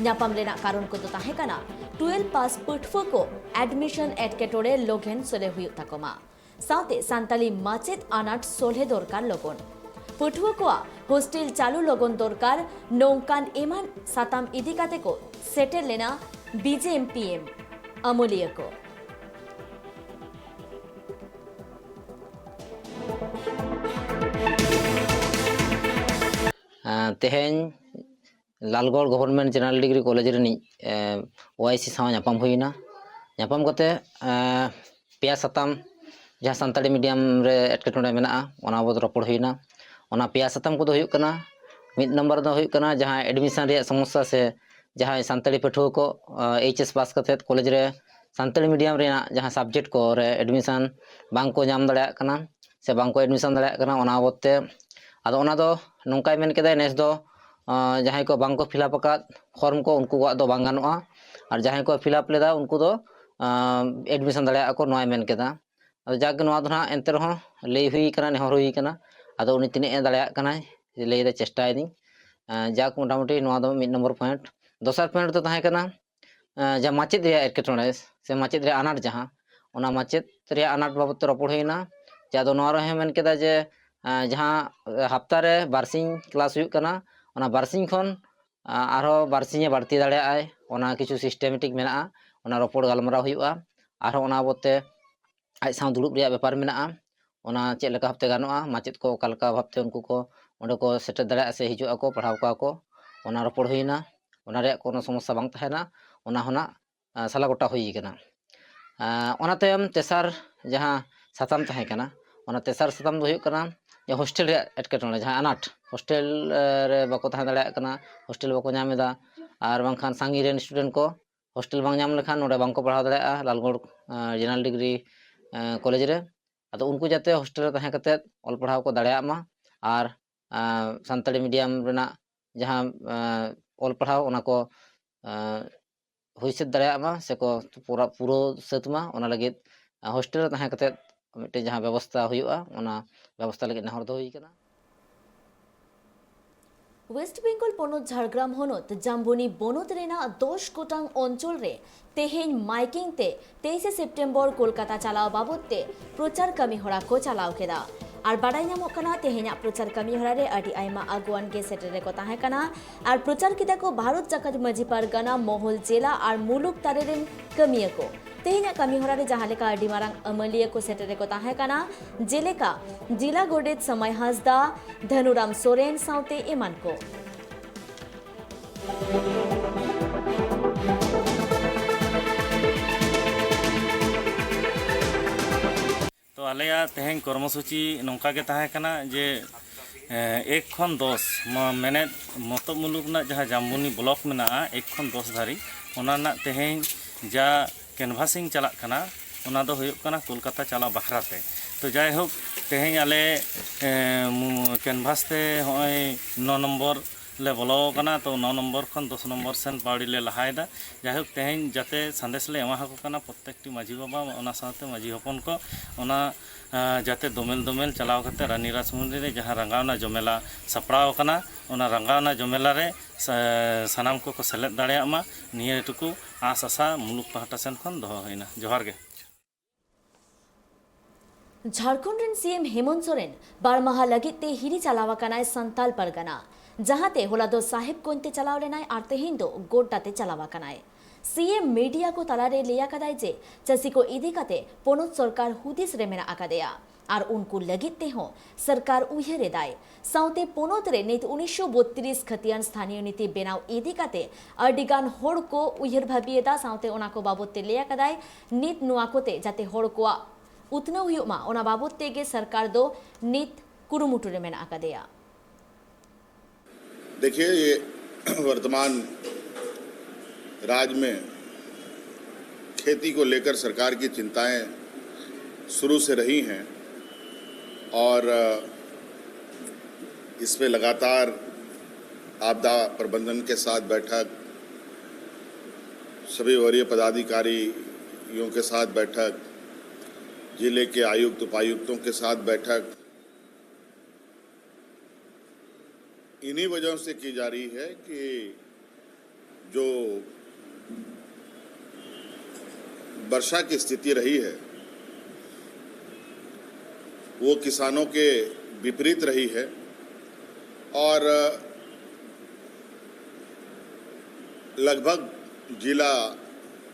ᱧᱟᱯᱟᱢ ᱨᱮᱱᱟᱜ ᱠᱟᱨᱚᱱ ᱠᱚᱫᱚ ᱛᱟᱦᱮᱸ ᱠᱟᱱᱟ ᱴᱩᱭᱮᱞᱵᱷ ᱯᱟᱥ ᱯᱟᱹᱴᱷᱩᱣᱟᱹ ᱠᱚ ᱮᱰᱢᱤᱥᱚᱱ ᱮᱴᱠᱮᱴᱚᱬᱮ ᱞᱚᱜᱮᱱ ᱥᱚᱞᱦᱮ ᱦᱩᱭᱩᱜ ᱛᱟᱠᱚ ᱢᱟ᱾ ᱥᱟᱶᱛᱮ ᱥᱟᱱᱛᱟᱲᱤ ᱢᱟᱪᱮᱫ ᱟᱱᱟᱴ ᱥᱚᱞᱦᱮ ᱫᱚᱨᱠᱟᱨ ᱞᱚᱜᱚᱱ᱾ ᱯᱟᱹᱴᱷᱩᱣᱟᱹ ᱠᱚᱣᱟᱜ ᱦᱳᱥᱴᱮᱞ ᱪᱟᱹᱞᱩ ᱞᱚᱜᱚᱱ ᱫᱚᱨᱠᱟᱨ, ᱱᱚᱝᱠᱟᱱ ᱮᱢᱟᱱ ᱥᱟᱛᱟᱢ ᱤᱫᱤ ᱠᱟᱛᱮ ᱠᱚ ᱥᱮᱴᱮᱨ ᱞᱮᱱᱟ ᱵᱤᱡᱮᱮᱢᱯᱤᱮᱢ ᱟᱹᱢᱟᱹᱞᱤᱭᱟᱹ ᱠᱚ᱾ ᱛᱮᱦᱮᱧ Lalgarh government general degree college ᱨᱤᱱᱤᱡ ᱳᱟᱭᱥᱤ ᱥᱟᱶ ᱧᱟᱯᱟᱢ ᱦᱩᱭᱮᱱᱟ᱾ ᱧᱟᱯᱟᱢ ᱠᱟᱛᱮ ᱯᱮᱭᱟ ᱥᱟᱛᱟᱢ, ᱡᱟᱦᱟᱸ ᱥᱟᱱᱛᱟᱲᱤ ᱢᱤᱰᱤᱭᱟᱢ ᱨᱮ ᱮᱴᱠᱮᱴᱚᱬᱮ ᱢᱮᱱᱟᱜᱼᱟ, ᱚᱱᱟ ᱵᱟᱵᱚᱫ ᱨᱚᱯᱚᱲ ᱦᱩᱭᱮᱱᱟ᱾ ᱚᱱᱟ ᱯᱮᱭᱟ ᱥᱟᱛᱟᱢ ᱠᱚᱫᱚ ᱦᱩᱭᱩᱜ ᱠᱟᱱᱟ, ᱢᱤᱫ ᱱᱚᱢᱵᱚᱨ ᱫᱚ ᱦᱩᱭᱩᱜ ᱠᱟᱱᱟ ᱡᱟᱦᱟᱸ ᱮᱰᱢᱤᱥᱚᱱ ᱨᱮᱭᱟᱜ ᱥᱚᱢᱚᱥᱥᱟ, ᱥᱮ ᱡᱟᱦᱟᱸᱭ ᱥᱟᱱᱛᱟᱲᱤ ᱯᱟᱹᱴᱷᱩᱣᱟᱹ ᱠᱚ ᱮᱭᱤᱪ ᱮᱥ ᱯᱟᱥ ᱠᱟᱛᱮ ᱠᱚᱞᱮᱡᱽ ᱨᱮ ᱥᱟᱱᱛᱟᱲᱤ ᱢᱤᱰᱤᱭᱟᱢ ᱨᱮᱱᱟᱜ ᱡᱟᱦᱟᱸ ᱥᱟᱵᱡᱮᱠᱴ ᱠᱚ ᱨᱮ ᱮᱰᱢᱤᱥᱚᱱ ᱵᱟᱝ ᱠᱚ ᱧᱟᱢ ᱫᱟᱲᱮᱭᱟᱜ ᱠᱟᱱᱟ ᱥᱮ ᱵᱟᱝ ᱠᱚ ᱮᱰᱢᱤᱥᱚᱱ ᱫᱟᱲᱮᱭᱟᱜ ᱠᱟᱱᱟ, ᱚᱱᱟ ᱵᱟᱵᱚᱫ ᱛᱮ᱾ ᱟᱫᱚ ᱚᱱᱟ ᱫᱚ ᱱᱚᱝᱠᱟᱭ ᱢᱮᱱ ᱠᱮᱫᱟ, ᱱᱮᱥ ᱫᱚ ᱡᱟᱦᱟᱸᱭ ᱠᱚ ᱵᱟᱝ ᱠᱚ ᱯᱷᱤᱞᱟᱯ ᱟᱠᱟᱫ ᱯᱷᱚᱨᱢ ᱠᱚ, ᱩᱱᱠᱩᱣᱟᱜ ᱫᱚ ᱵᱟᱝ ᱜᱟᱱᱚᱜᱼᱟ, ᱟᱨ ᱡᱟᱦᱟᱸᱭ ᱠᱚ ᱯᱷᱤᱞᱟᱯ ᱞᱮᱫᱟ, ᱩᱱᱠᱩ ᱫᱚ ᱮᱰᱢᱤᱥᱚᱱ ᱫᱟᱲᱮᱭᱟᱜᱼᱟ ᱠᱚ, ᱱᱚᱣᱟᱭ ᱢᱮᱱ ᱠᱮᱫᱟ᱾ ᱟᱫᱚ ᱡᱟᱠ, ᱱᱚᱣᱟ ᱫᱚ ᱱᱟᱦᱟᱜ ᱮᱱᱛᱮ ᱨᱮᱦᱚᱸ ᱞᱟᱹᱭ ᱦᱩᱭ ᱠᱟᱱᱟ, ᱱᱮᱦᱚᱨ ᱦᱩᱭ ᱠᱟᱱᱟ᱾ ᱟᱫᱚ ᱩᱱᱤ ᱛᱤᱱᱟᱹᱜ ᱮ ᱫᱟᱲᱮᱭᱟᱜ ᱠᱟᱱᱟᱭ, ᱞᱟᱹᱭ ᱫᱟ, ᱪᱮᱥᱴᱟᱭᱮᱫᱤᱧ᱾ ᱡᱟᱠ, ᱢᱚᱴᱟᱢᱩᱴᱤ ᱱᱚᱣᱟ ᱫᱚ ᱢᱤᱫ ᱱᱚᱢᱵᱚᱨ ᱯᱚᱭᱮᱱᱴ᱾ ᱫᱚᱥᱟᱨ ᱯᱚᱭᱮᱱᱴ ᱫᱚ ᱛᱟᱦᱮᱸ ᱠᱟᱱᱟ ᱡᱟᱦᱟᱸ ᱢᱟᱪᱮᱫ ᱨᱮᱭᱟᱜ ᱮᱴᱠᱮᱴᱚᱬᱮ ᱥᱮ ᱢᱟᱪᱮᱫ ᱨᱮᱭᱟᱜ ᱟᱱᱟᱴ, ᱡᱟᱦᱟᱸ ᱚᱱᱟ ᱢᱟᱪᱮᱫ ᱨᱮᱭᱟᱜ ᱟᱱᱟᱴ ᱵᱟᱵᱚᱫ ᱛᱮ ᱨᱚᱯᱚᱲ ᱦᱩᱭᱮᱱᱟ᱾ ᱡᱮ ᱟᱫᱚ ᱱᱚᱣᱟ ᱨᱮᱦᱚᱸ ᱢᱮᱱ ᱠᱮᱫᱟ ᱡᱮ ᱡᱟᱦᱟᱸ ᱦᱟᱯᱛᱟ ᱨᱮ ᱵᱟᱨᱥᱤᱧ ᱠᱞᱟᱥ ᱦᱩᱭᱩᱜ ᱠᱟᱱᱟ, ᱚᱱᱟ ᱵᱟᱨᱥᱤᱧ ᱠᱷᱚᱱ ᱟᱨᱦᱚᱸ ᱵᱟᱨᱥᱤᱧᱮ ᱵᱟᱹᱲᱛᱤ ᱫᱟᱲᱮᱭᱟᱜᱼᱟᱭ, ᱚᱱᱟ ᱠᱤᱪᱷᱩ ᱥᱤᱥᱴᱮᱢᱮᱴᱤᱠ ᱢᱮᱱᱟᱜᱼᱟ, ᱚᱱᱟ ᱨᱚᱯᱚᱲ ᱜᱟᱞᱢᱟᱨᱟᱣ ᱦᱩᱭᱩᱜᱼᱟ᱾ ᱟᱨᱦᱚᱸ ᱚᱱᱟ ᱵᱟᱵᱚᱫ ᱛᱮ ᱟᱡ ᱥᱟᱶ ᱫᱩᱲᱩᱵ ᱨᱮᱭᱟᱜ ᱵᱮᱯᱟᱨ ᱢᱮᱱᱟᱜᱼᱟ, ᱚᱱᱟ ᱪᱮᱫ ᱞᱮᱠᱟ ᱵᱷᱟᱵᱛᱮ ᱜᱟᱱᱚᱜᱼᱟ, ᱢᱟᱪᱮᱫ ᱠᱚ ᱚᱠᱟ ᱞᱮᱠᱟ ᱵᱷᱟᱵᱛᱮ ᱩᱱᱠᱩ ᱠᱚ ᱚᱸᱰᱮ ᱠᱚ ᱥᱮᱴᱮᱨ ᱫᱟᱲᱮᱭᱟᱜᱼᱟ ᱥᱮ ᱦᱤᱡᱩᱜ ᱟᱠᱚ, ᱯᱟᱲᱦᱟᱣ ᱠᱚᱣᱟ ᱠᱚ, ᱚᱱᱟ ᱨᱚᱯᱚᱲ ᱦᱩᱭᱮᱱᱟ᱾ ᱚᱱᱟ ᱨᱮᱭᱟᱜ ᱠᱳᱱᱳ ᱥᱚᱢᱚᱥᱥᱟ ᱵᱟᱝ ᱛᱟᱦᱮᱱᱟ, ᱚᱱᱟ ᱦᱚᱸ ᱱᱟᱜ ᱥᱟᱞᱟ ᱜᱚᱴᱟ ᱦᱩᱭ ᱠᱟᱱᱟ᱾ ᱚᱱᱟ ᱛᱟᱭᱚᱢ ᱛᱮᱥᱟᱨ ᱡᱟᱦᱟᱸ ᱥᱟᱛᱟᱢ ᱛᱟᱦᱮᱸ ᱠᱟᱱᱟ, ᱚᱱᱟ ᱛᱮᱥᱟᱨ ᱥᱟᱛᱟᱢ ᱫᱚ ᱦᱩᱭᱩᱜ ᱠᱟᱱᱟ ᱡᱮ ᱦᱳᱥᱴᱮᱞ ᱨᱮᱭᱟᱜ ᱮᱴᱠᱮᱴᱚᱬᱮ, ᱡᱟᱦᱟᱸ ᱟᱱᱟᱴ, ᱦᱳᱥᱴᱮᱞ ᱨᱮ ᱵᱟᱠᱚ ᱛᱟᱦᱮᱸ ᱫᱟᱲᱮᱭᱟᱜ ᱠᱟᱱᱟ, ᱦᱳᱥᱴᱮᱞ ᱵᱟᱠᱚ ᱧᱟᱢ ᱮᱫᱟ, ᱟᱨ ᱵᱟᱝᱠᱷᱟᱱ ᱥᱟᱺᱜᱤᱧ ᱨᱮᱱ ᱥᱴᱩᱰᱮᱱᱴ ᱠᱚ ᱦᱳᱥᱴᱮᱞ ᱵᱟᱝ ᱧᱟᱢ ᱞᱮᱠᱷᱟᱱ ᱱᱚᱰᱮ ᱵᱟᱝᱠᱚ ᱯᱟᱲᱦᱟᱣ ᱫᱟᱲᱮᱭᱟᱜᱼᱟ ᱞᱟᱞᱜᱚᱲ ᱡᱮᱱᱟᱨᱮᱞ ᱰᱤᱜᱽᱨᱤ ᱠᱚᱞᱮᱡᱽ ᱨᱮ᱾ ᱟᱫᱚ ᱩᱱᱠᱩ ᱡᱟᱛᱮ ᱦᱳᱥᱴᱮᱞ ᱨᱮ ᱛᱟᱦᱮᱸ ᱠᱟᱛᱮ ᱚᱞ ᱯᱟᱲᱦᱟᱣ ᱠᱚ ᱫᱟᱲᱮᱭᱟᱜ ᱢᱟ, ᱟᱨ ᱥᱟᱱᱛᱟᱲᱤ ᱢᱤᱰᱤᱭᱟᱢ ᱨᱮᱱᱟᱜ ᱡᱟᱦᱟᱸ ᱚᱞ ᱯᱟᱲᱦᱟᱣ, ᱚᱱᱟ ᱠᱚ ᱦᱩᱭ ᱥᱟᱹᱛ ᱫᱟᱲᱮᱭᱟᱜ ᱢᱟ ᱥᱮᱠᱚ ᱯᱩᱨᱟᱹᱣ ᱥᱟᱹᱛ ᱢᱟ, ᱚᱱᱟ ᱞᱟᱹᱜᱤᱫ ᱦᱳᱥᱴᱮᱞ ᱨᱮ ᱛᱟᱦᱮᱸ ᱠᱟᱛᱮ ᱢᱤᱫᱴᱮᱱ ᱡᱟᱦᱟᱸ ᱵᱮᱵᱚᱥᱛᱷᱟ ᱦᱩᱭᱩᱜᱼᱟ, ᱚᱱᱟ ᱵᱮᱵᱚᱥᱛᱷᱟ ᱞᱟᱹᱜᱤᱫ ᱱᱮᱦᱚᱨ ᱫᱚ ᱦᱩᱭ ᱠᱟᱱᱟ᱾ ᱳᱭᱮᱥᱴ ᱵᱮᱝᱜᱚᱞ ᱯᱚᱱᱚᱛ ᱡᱷᱟᱲᱜᱨᱟᱢ ᱦᱚᱱᱚᱛ ᱡᱟᱢᱵᱚᱱᱤ ᱵᱚᱱᱚᱛ ᱨᱮᱱᱟᱜ ᱫᱚᱥ ᱜᱚᱴᱟᱝ ᱚᱧᱪᱚᱞ ᱨᱮ ᱛᱮᱦᱮᱧ ᱢᱟᱭᱠᱤᱝ ᱛᱮ ᱛᱮᱭᱤᱥᱮ ᱥᱮᱯᱴᱮᱢᱵᱚᱨ ᱠᱳᱞᱠᱟᱛᱟ ᱪᱟᱞᱟᱣ ᱵᱟᱵᱚᱫ ᱛᱮ ᱯᱨᱚᱪᱟᱨ ᱠᱟᱹᱢᱤ ᱦᱚᱨᱟ ᱠᱚ ᱪᱟᱞᱟᱣ ᱠᱮᱫᱟ᱾ ᱟᱨ ᱵᱟᱰᱟᱭ ᱧᱟᱢᱚᱜ ᱠᱟᱱᱟ, ᱛᱮᱦᱮᱧᱟᱜ ᱯᱨᱚᱪᱟᱨ ᱠᱟᱹᱢᱤ ᱦᱚᱨᱟ ᱨᱮ ᱟᱹᱰᱤ ᱟᱭᱢᱟ ᱟᱹᱜᱩᱣᱟᱱ ᱜᱮ ᱥᱮᱴᱮᱨ ᱨᱮᱠᱚ ᱛᱟᱦᱮᱸ ᱠᱟᱱᱟ᱾ ᱟᱨ ᱯᱨᱚᱪᱟᱨ ᱠᱮᱫᱟ ᱠᱚ ᱵᱷᱟᱨᱚᱛ ᱡᱟᱠᱟᱛ ᱢᱟᱹᱡᱷᱤ ᱯᱟᱨᱜᱟᱱᱟ, ᱢᱚᱦᱚᱞ, ᱡᱮᱞᱟ ᱟᱨ ᱢᱩᱞᱩᱠ ᱛᱟᱨᱮ ᱨᱮᱱ ᱠᱟᱹᱢᱤᱭᱟᱹ ᱠᱚ᱾ ᱛᱮᱦᱮᱧᱟᱜ ᱠᱟᱹᱢᱤ ᱦᱚᱨᱟ ᱨᱮ ᱡᱟᱦᱟᱸ ᱞᱮᱠᱟ ᱟᱹᱰᱤ ᱢᱟᱨᱟᱝ ᱟᱹᱢᱟᱹᱞᱤᱭᱟᱹ ᱠᱚ ᱥᱮᱴᱮᱨ ᱨᱮᱠᱚ ᱛᱟᱦᱮᱸ ᱠᱟᱱᱟ, ᱡᱮᱞᱮᱠᱟ ᱡᱤᱞᱟ ᱜᱚᱰᱮᱛ ᱥᱟᱢᱟᱭ ᱦᱟᱸᱥᱫᱟ, ᱫᱷᱟᱱᱩᱨᱟᱢ ᱥᱚᱨᱮᱱ ᱥᱟᱶᱛᱮ ᱮᱢᱟᱱ ᱠᱚ᱾ ᱛᱚ, ᱟᱞᱮᱭᱟᱜ ᱛᱮᱦᱮᱧ ᱠᱚᱨᱢᱚᱥᱩᱪᱤ ᱱᱚᱝᱠᱟ ᱜᱮ ᱛᱟᱦᱮᱸ ᱠᱟᱱᱟ ᱡᱮ, ᱮᱸ, ᱮᱠ ᱠᱷᱚᱱ ᱫᱚᱥ, ᱢᱟ-, ᱢᱮᱱᱮᱫ ᱢᱚᱛᱚᱵ ᱢᱩᱞᱩᱠ ᱨᱮᱱᱟᱜ ᱡᱟᱦᱟᱸ ᱡᱟᱢᱵᱩᱱᱤ ᱵᱞᱚᱠ ᱢᱮᱱᱟᱜᱼᱟ, ᱮᱠ ᱠᱷᱚᱱ ᱫᱚᱥ ᱫᱷᱟᱹᱨᱤᱡ, ᱚᱱᱟ ᱨᱮᱱᱟᱜ ᱛᱮᱦᱮᱧ ᱡᱟ ᱠᱮᱱᱵᱷᱟᱥᱤᱝ ᱪᱟᱞᱟᱜ ᱠᱟᱱᱟ, ᱚᱱᱟ ᱫᱚ ᱦᱩᱭᱩᱜ ᱠᱟᱱᱟ ᱠᱳᱞᱠᱟᱛᱟ ᱪᱟᱞᱟᱣ ᱵᱟᱠᱷᱨᱟ ᱛᱮ᱾ ᱛᱚ, ᱡᱟᱭᱦᱳᱠ, ᱛᱮᱦᱮᱧ ᱟᱞᱮ, ᱮᱸ, ᱢᱩ-, ᱠᱮᱱᱵᱷᱟᱥ ᱛᱮ ᱦᱚᱸᱜᱼᱚᱭ ᱱᱚ ᱱᱚᱢᱵᱚᱨ ᱞᱮ ᱵᱚᱞᱚ ᱟᱠᱟᱱᱟ᱾ ᱛᱚ, ᱱᱚ ᱱᱚᱢᱵᱚᱨ ᱠᱷᱚᱱ ᱫᱚᱥ ᱱᱚᱢᱵᱚᱨ ᱥᱮᱱ ᱯᱟᱹᱣᱲᱤ ᱞᱮ ᱞᱟᱦᱟᱭᱮᱫᱟ᱾ ᱡᱟᱭᱦᱳᱠ, ᱛᱮᱦᱮᱧ ᱡᱟᱛᱮ ᱥᱟᱸᱫᱮᱥ ᱞᱮ ᱮᱢᱟ ᱠᱚ ᱠᱟᱱᱟ ᱯᱨᱚᱛᱮᱠᱴᱤ ᱢᱟᱹᱡᱷᱤ ᱵᱟᱵᱟ, ᱚᱱᱟ ᱥᱟᱶᱛᱮ ᱢᱟᱹᱡᱷᱤ ᱦᱚᱯᱚᱱ ᱠᱚ, ᱚᱱᱟ, ᱟᱸ, ᱡᱟᱛᱮ ᱫᱚᱢᱮᱞ ᱫᱚᱢᱮᱞ ᱪᱟᱞᱟᱣ ᱠᱟᱛᱮ ᱨᱟᱱᱤ ᱨᱟᱥᱢᱩᱱᱰᱤ ᱨᱮ ᱡᱟᱦᱟᱸ ᱨᱟᱸᱜᱟᱣᱱᱟ ᱡᱚᱢᱮᱞᱟ ᱥᱟᱯᱲᱟᱣ ᱟᱠᱟᱱᱟ, ᱚᱱᱟ ᱨᱟᱸᱜᱟᱣᱱᱟ ᱡᱚᱢᱮᱞᱟ ᱨᱮ ᱥᱟ-, ᱥᱟᱱᱟᱢ ᱠᱚᱠᱚ ᱥᱮᱞᱮᱫ ᱫᱟᱲᱮᱭᱟᱜ ᱢᱟ, ᱱᱤᱭᱟᱹ ᱴᱩᱠᱩ ᱟᱸᱥ ᱟᱥᱟ ᱢᱩᱞᱩᱠ ᱯᱟᱦᱴᱟ ᱥᱮᱱ ᱠᱷᱚᱱ ᱫᱚᱦᱚ ᱦᱩᱭᱱᱟ᱾ ᱡᱚᱦᱟᱨ ᱜᱮ᱾ ᱡᱷᱟᱲᱠᱷᱚᱸᱰ ᱨᱮᱱ ᱥᱤ ᱮᱢ ᱦᱮᱢᱚᱱᱛ ᱥᱚᱨᱮᱱ ᱵᱟᱨ ᱢᱟᱦᱟ ᱞᱟᱹᱜᱤᱫ ᱛᱮ ᱦᱤᱨᱤ ᱪᱟᱞᱟᱣ ᱟᱠᱟᱱᱟᱭ ᱥᱟᱱᱛᱟᱞ ᱯᱟᱨᱜᱟᱱᱟ, ᱡᱟᱦᱟᱸᱛᱮ ᱦᱚᱞᱟ ᱫᱚ ᱥᱟᱦᱮᱵᱽᱜᱚᱸᱡᱽ ᱛᱮ ᱪᱟᱞᱟᱣ ᱞᱮᱱᱟᱭ ᱟᱨ ᱛᱮᱦᱮᱧ ᱫᱚ ᱜᱳᱰᱰᱟ ᱛᱮ ᱪᱟᱞᱟᱣ ᱟᱠᱟᱱᱟᱭ᱾ ᱥᱤ ᱮᱢ ᱢᱤᱰᱤᱭᱟ ᱠᱚ ᱛᱟᱞᱟᱨᱮ ᱞᱟᱹᱭ ᱟᱠᱟᱫᱟᱭ ᱡᱮ ᱪᱟᱹᱥᱤ ᱠᱚ ᱤᱫᱤ ᱠᱟᱛᱮ ᱯᱚᱱᱚᱛ ᱥᱚᱨᱠᱟᱨ ᱦᱩᱫᱤᱥ ᱨᱮ ᱢᱮᱱᱟᱜ ᱟᱠᱟᱫᱮᱭᱟ ᱟᱨ ᱩᱱᱠᱩ ᱞᱟᱹᱜᱤᱫ ᱛᱮᱦᱚᱸ ᱥᱚᱨᱠᱟᱨ ᱩᱭᱦᱟᱹᱨ ᱮᱫᱟᱭ᱾ ᱥᱟᱶᱛᱮ ᱯᱚᱱᱚᱛ ᱨᱮ ᱱᱤᱛ ᱩᱱᱤᱥᱥᱚ ᱵᱚᱛᱛᱨᱤᱥ ᱠᱷᱟᱹᱛᱤᱭᱟᱱ ᱥᱛᱷᱟᱱᱤᱭᱚ ᱱᱤᱛᱤ ᱵᱮᱱᱟᱣ ᱤᱫᱤ ᱠᱟᱛᱮ ᱟᱹᱰᱤ ᱜᱟᱱ ᱦᱚᱲ ᱠᱚ ᱩᱭᱦᱟᱹᱨ ᱵᱷᱟᱹᱵᱤᱭᱮᱫᱟ, ᱥᱟᱶᱛᱮ ᱚᱱᱟ ᱠᱚ ᱵᱟᱵᱚᱛ ᱛᱮ ᱞᱟᱹᱭ ᱟᱠᱟᱫᱟᱭ, ᱱᱤᱛ ᱱᱚᱣᱟ ᱠᱚᱛᱮ ᱡᱟᱛᱮ ᱦᱚᱲ ᱠᱚᱣᱟᱜ ᱩᱛᱱᱟᱹᱣ ᱦᱩᱭᱩᱜ ᱢᱟ, ᱚᱱᱟ ᱵᱟᱵᱚᱛ ᱛᱮᱜᱮ ᱥᱚᱨᱠᱟᱨ ᱫᱚ ᱱᱤᱛ ᱠᱩᱨᱩᱢᱩᱴᱩ ᱨᱮ ᱢᱮᱱᱟᱜ ᱟᱠᱟᱫᱮᱭᱟ᱾ देखिए, ये वर्तमान राज्य में खेती को लेकर सरकार की चिंताएं शुरू से रही हैं और, अ, इस पे लगातार आपदा प्रबंधन के साथ बैठक, सभी वरीय पदाधिकारियों के साथ बैठक, जिले के आयुक्त उपायुक्तों के साथ बैठक, इन्हीं वजहों से की जा रही है कि जो वर्षा की स्थिति रही है, वो किसानों के विपरीत रही है और लगभग जिला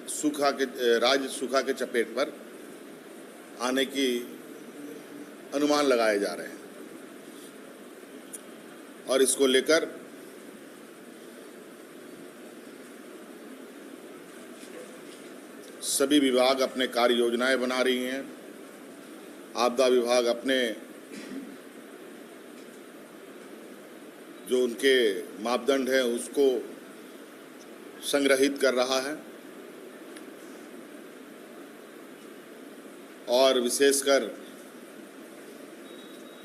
सूखा के, राज्य सूखा के चपेट पर आने की अनुमान लगाए जा रहे हैं और इसको लेकर सभी विभाग अपने कार्य योजनाएं बना रही हैं। आपदा विभाग अपने जो उनके मापदंड हैं, उसको संग्रहित कर रहा है और विशेषकर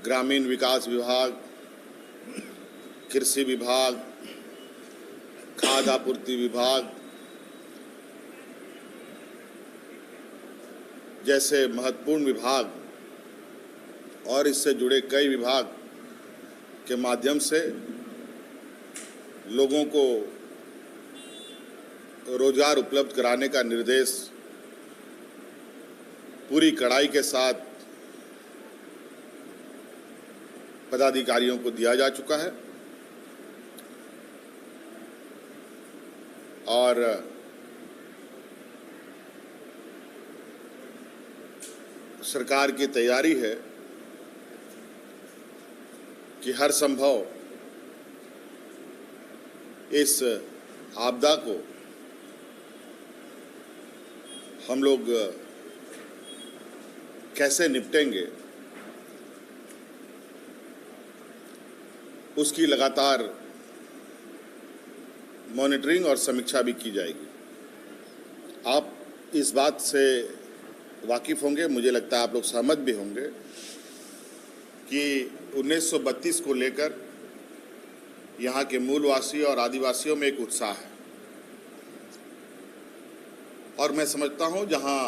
ग्रामीण विकास विभाग, कृषि विभाग, खाद्य आपूर्ति विभाग जैसे महत्वपूर्ण विभाग और इससे जुड़े कई विभाग के माध्यम से लोगों को रोजगार उपलब्ध कराने का निर्देश पूरी कड़ाई के साथ पदाधिकारियों को दिया जा चुका है और सरकार की तैयारी है कि हर संभव इस आपदा को हम लोग कैसे निपटेंगे, उसकी लगातार मॉनिटरिंग और समीक्षा भी की जाएगी। आप इस बात से वाकिफ़ होंगे, मुझे लगता है आप लोग सहमत भी होंगे कि उन्नीस सौ बत्तीस को लेकर यहाँ के मूलवासी और आदिवासियों में एक उत्साह है और मैं समझता हूँ जहाँ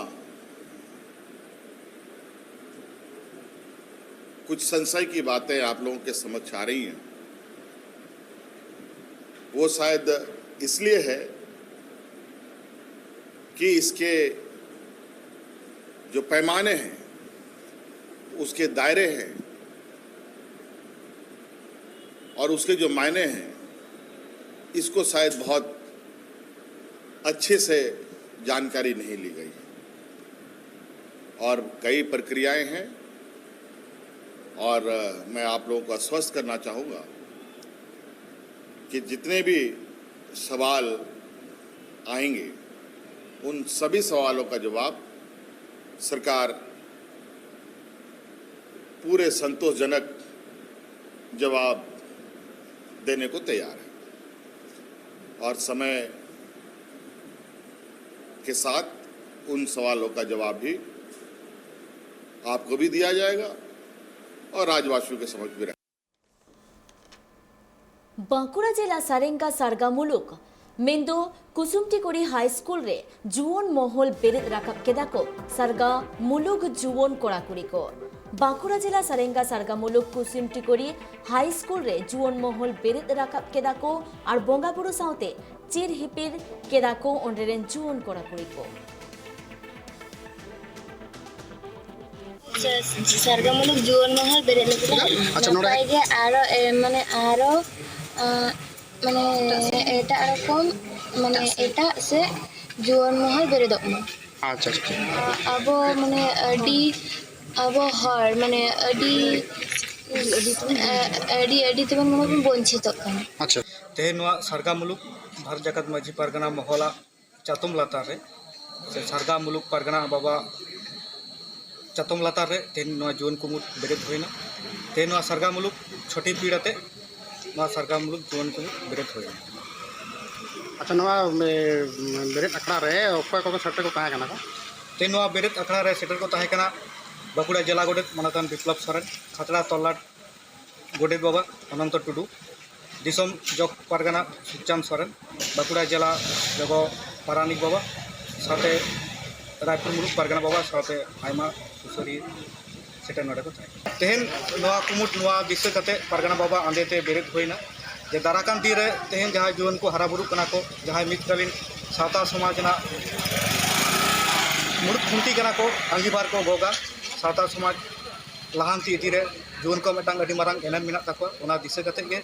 कुछ संशय की बातें आप लोगों के समक्ष आ रही हैं, वो शायद इसलिए है कि इसके जो पैमाने हैं, उसके दायरे हैं और उसके जो मायने हैं, इसको शायद बहुत अच्छे से जानकारी नहीं ली गई है। और कई प्रक्रियाएं हैं, और मैं आप लोगों को आश्वस्त करना चाहूँगा कि जितने भी सवाल आएंगे, उन सभी सवालों का जवाब सरकार पूरे संतोषजनक जवाब देने को तैयार है, और समय के साथ उन सवालों का जवाब भी आपको भी दिया जाएगा और राज्यवासियों के समक्ष भी रखेगा। ᱵᱟᱸᱠᱩᱲᱟ ᱡᱮᱞᱟ ᱥᱟᱨᱮᱝᱜᱟ ᱥᱟᱨᱜᱟ ᱢᱩᱞᱩᱠ ᱢᱮᱱᱫᱚ ᱠᱩᱥᱩᱢᱴᱤᱠᱩᱲᱤ ᱦᱟᱭ ᱥᱠᱩᱞ ᱨᱮ ᱡᱩᱣᱟᱹᱱ ᱢᱚᱦᱚᱞ ᱵᱮᱨᱮᱫ ᱨᱟᱠᱟᱵ ᱠᱮᱫᱟ ᱠᱚ ᱥᱟᱨᱜᱟ ᱢᱩᱞᱩᱠ ᱡᱩᱣᱟᱹᱱ ᱠᱚᱲᱟ ᱠᱩᱲᱤ ᱠᱚ᱾ ᱵᱟᱸᱠᱩᱲᱟ ᱡᱮᱞᱟ ᱥᱟᱨᱮᱝᱜᱟ ᱥᱟᱨᱜᱟ ᱢᱩᱞᱩᱠ ᱠᱩᱥᱩᱢᱴᱤᱠᱩᱲᱤ ᱦᱟᱭ ᱥᱠᱩᱞ ᱨᱮ ᱡᱩᱣᱟᱹᱱ ᱢᱚᱦᱚᱞ ᱵᱮᱨᱮᱫ ᱨᱟᱠᱟᱵ ᱠᱮᱫᱟ ᱠᱚ ᱟᱨ ᱵᱚᱸᱜᱟ ᱵᱩᱨᱩ ᱥᱟᱶᱛᱮ ᱪᱤᱨ ᱦᱤᱯᱤᱲ ᱠᱮᱫᱟ ᱠᱚ ᱚᱸᱰᱮ ᱨᱮᱱ ᱡᱩᱣᱟᱹᱱ ᱠᱚᱲᱟ ᱠᱩᱲᱤ ᱠᱚ᱾ ᱥᱟᱨᱜᱟᱢᱩᱞᱩᱠ ᱡᱩᱣᱟᱹᱱ ᱢᱚᱦᱚᱞ ᱵᱮᱨᱮᱫ ᱞᱟᱹᱜᱤᱫ ᱟᱪᱪᱷᱟ, ᱱᱚᱰᱮ ᱱᱟᱯᱟᱭ ᱜᱮ ᱟᱨᱚ, ᱮ, ᱢᱟᱱᱮ ᱟᱨᱚ, ᱟ, ᱢᱟᱱᱮ ᱮᱴᱟᱜ ᱨᱚᱠᱚᱢ, ᱢᱟᱱᱮ ᱮᱴᱟᱜ ᱥᱮ ᱡᱩᱣᱟᱹᱱ ᱢᱚᱦᱚᱞ ᱵᱮᱨᱮᱫᱚᱜ ᱢᱟ᱾ ᱟᱪᱪᱷᱟ, ᱟᱪᱪᱷᱟ᱾ ᱟ, ᱟᱵᱚ ᱢᱟᱱᱮ ᱟᱹᱰᱤ, ᱟᱵᱚ ᱦᱚᱲ ᱢᱟᱱᱮ ᱟᱹᱰᱤ, ᱟ, ᱟᱹᱰᱤ, ᱟᱹᱰᱤ ᱛᱮᱵᱚᱱ ᱢᱟᱱᱮ ᱵᱚᱱ ᱵᱚᱧᱪᱤᱛᱚᱜ ᱠᱟᱱᱟ᱾ ᱟᱪᱪᱷᱟ᱾ ᱛᱮᱦᱮᱧ ᱱᱚᱣᱟ ᱥᱟᱨᱜᱟ ᱢᱩᱞᱩᱠ ᱵᱷᱟᱨᱚᱛ ᱡᱟᱠᱟᱛ ᱢᱟᱹᱡᱷᱤ ᱯᱟᱨᱜᱟᱱᱟ ᱢᱚᱦᱚᱞᱟᱜ ᱪᱟᱛᱚᱢ ᱞᱟᱛᱟᱨ ᱨᱮ ᱥᱮ ᱥᱟᱨᱜᱟ ᱢᱩᱞᱩᱠ ᱯᱟᱨᱜᱟᱱᱟ ᱵᱟᱵᱟ ᱪᱟᱛᱚᱢ ᱞᱟᱛᱟᱨ ᱨᱮ ᱛᱮᱦᱮᱧ ᱱᱚᱣᱟ ᱡᱩᱣᱟᱹᱱ ᱠᱩᱢᱩᱴ ᱵᱮᱨᱮᱫ ᱦᱩᱭᱱᱟ᱾ ᱛᱮᱦᱮᱧ ᱱᱚᱣᱟ ᱥᱟᱨᱜᱟ ᱢᱩᱞᱩᱠ ᱪᱷᱚᱴᱤ ᱯᱤᱲ ᱟᱛᱮ ᱱᱚᱣᱟ ᱥᱟᱨᱜᱟ ᱢᱩᱞᱩᱠ ᱡᱩᱣᱟᱹᱱ ᱠᱩᱢᱩᱴ ᱵᱮᱨᱮᱫ ᱦᱩᱭᱱᱟ᱾ ᱟᱪᱪᱷᱟ, ᱱᱚᱣᱟ ᱮ, ᱵᱮᱨᱮᱫ ᱟᱠᱷᱲᱟ ᱨᱮ ᱚᱠᱚᱭ ᱠᱚᱠᱚ ᱥᱮᱴᱮᱨ ᱠᱚ ᱛᱟᱦᱮᱸ ᱠᱟᱱᱟ ᱠᱚ? ᱛᱮᱦᱮᱧ ᱱᱚᱣᱟ ᱵᱮᱨᱮᱫ ᱟᱠᱷᱲᱟ ᱨᱮ ᱥᱮᱴᱮᱨ ᱠᱚ ᱛᱟᱦᱮᱸ ᱠᱟᱱᱟ ᱵᱟᱸᱠᱩᱲᱟ ᱡᱮᱞᱟ ᱜᱚᱰᱮᱛ ᱢᱟᱱᱚᱛᱟᱱ ᱵᱤᱯᱞᱚᱵ ᱥᱚᱨᱮᱱ, ᱠᱷᱟᱛᱲᱟ ᱛᱚᱞᱞᱟᱴ ᱜᱚᱰᱮᱛ ᱵᱟᱵᱟ ᱚᱱᱚᱱᱛᱚ ᱴᱩᱰᱩ, ᱫᱤᱥᱚᱢ ᱡᱚᱜᱽ ᱯᱟᱨᱜᱟᱱᱟ ᱥᱩᱠᱪᱟᱸᱫᱽ ᱥᱚᱨᱮᱱ, ᱵᱟᱸᱠᱩᱲᱟ ᱡᱮᱞᱟ ᱡᱚᱜᱚ ᱯᱟᱨᱟᱱᱤᱠ ᱵᱟᱵᱟ, ᱥᱟᱶᱛᱮ ᱨᱟᱭᱯᱩᱨ ᱢᱩᱞᱩᱠ ᱯᱟᱨᱜᱟᱱᱟ ᱵᱟᱵᱟ, ᱥᱟᱶᱛᱮ ᱟᱭᱢᱟ ᱥᱩᱥᱟᱹᱨᱤᱭᱟᱹ ᱥᱮᱴᱮᱨ ᱱᱚᱰᱮ ᱠᱚ ᱛᱟᱦᱮᱸ ᱠᱟᱱᱟ᱾ ᱛᱮᱦᱮᱧ ᱱᱚᱣᱟ ᱠᱩᱢᱩᱴ ᱱᱚᱣᱟ ᱫᱤᱥᱟᱹ ᱠᱟᱛᱮ ᱯᱟᱨᱜᱟᱱᱟ ᱵᱟᱵᱟ ᱟᱸᱫᱮ ᱛᱮ ᱵᱮᱨᱮᱫ ᱦᱩᱭᱱᱟ᱾ ᱡᱮ ᱫᱟᱨᱟᱠᱟᱱ ᱫᱤᱱ ᱨᱮ ᱛᱮᱦᱮᱧ ᱡᱟᱦᱟᱸᱭ ᱡᱩᱣᱟᱹᱱ ᱠᱚ ᱦᱟᱨᱟ ᱵᱩᱨᱩᱜ ᱠᱟᱱᱟ ᱠᱚ, ᱡᱟᱦᱟᱸᱭ ᱢᱤᱫ ᱠᱟᱞᱤᱱ ᱥᱟᱶᱛᱟ ᱥᱚᱢᱟᱡᱽ ᱨᱮᱱᱟᱜ ᱢᱩᱲᱩᱫ ᱠᱷᱩᱱᱴᱤ ᱠᱟᱱᱟ ᱠᱚ, ᱟᱸᱜᱤᱵᱷᱟᱨ ᱠᱚ ᱜᱚᱜᱟ, ᱥᱟᱶᱛᱟ ᱥᱚᱢᱟᱡᱽ ᱞᱟᱦᱟᱱᱛᱤ ᱤᱫᱤ ᱨᱮ ᱡᱩᱣᱟᱹᱱ ᱠᱚᱣᱟᱜ ᱢᱤᱫᱴᱟᱝ ᱟᱹᱰᱤ ᱢᱟᱨᱟᱝ ᱮᱱᱮᱢ ᱢᱮᱱᱟᱜ ᱛᱟᱠᱚᱣᱟ᱾ ᱚᱱᱟ ᱫᱤᱥᱟᱹ ᱠᱟᱛᱮ ᱜᱮ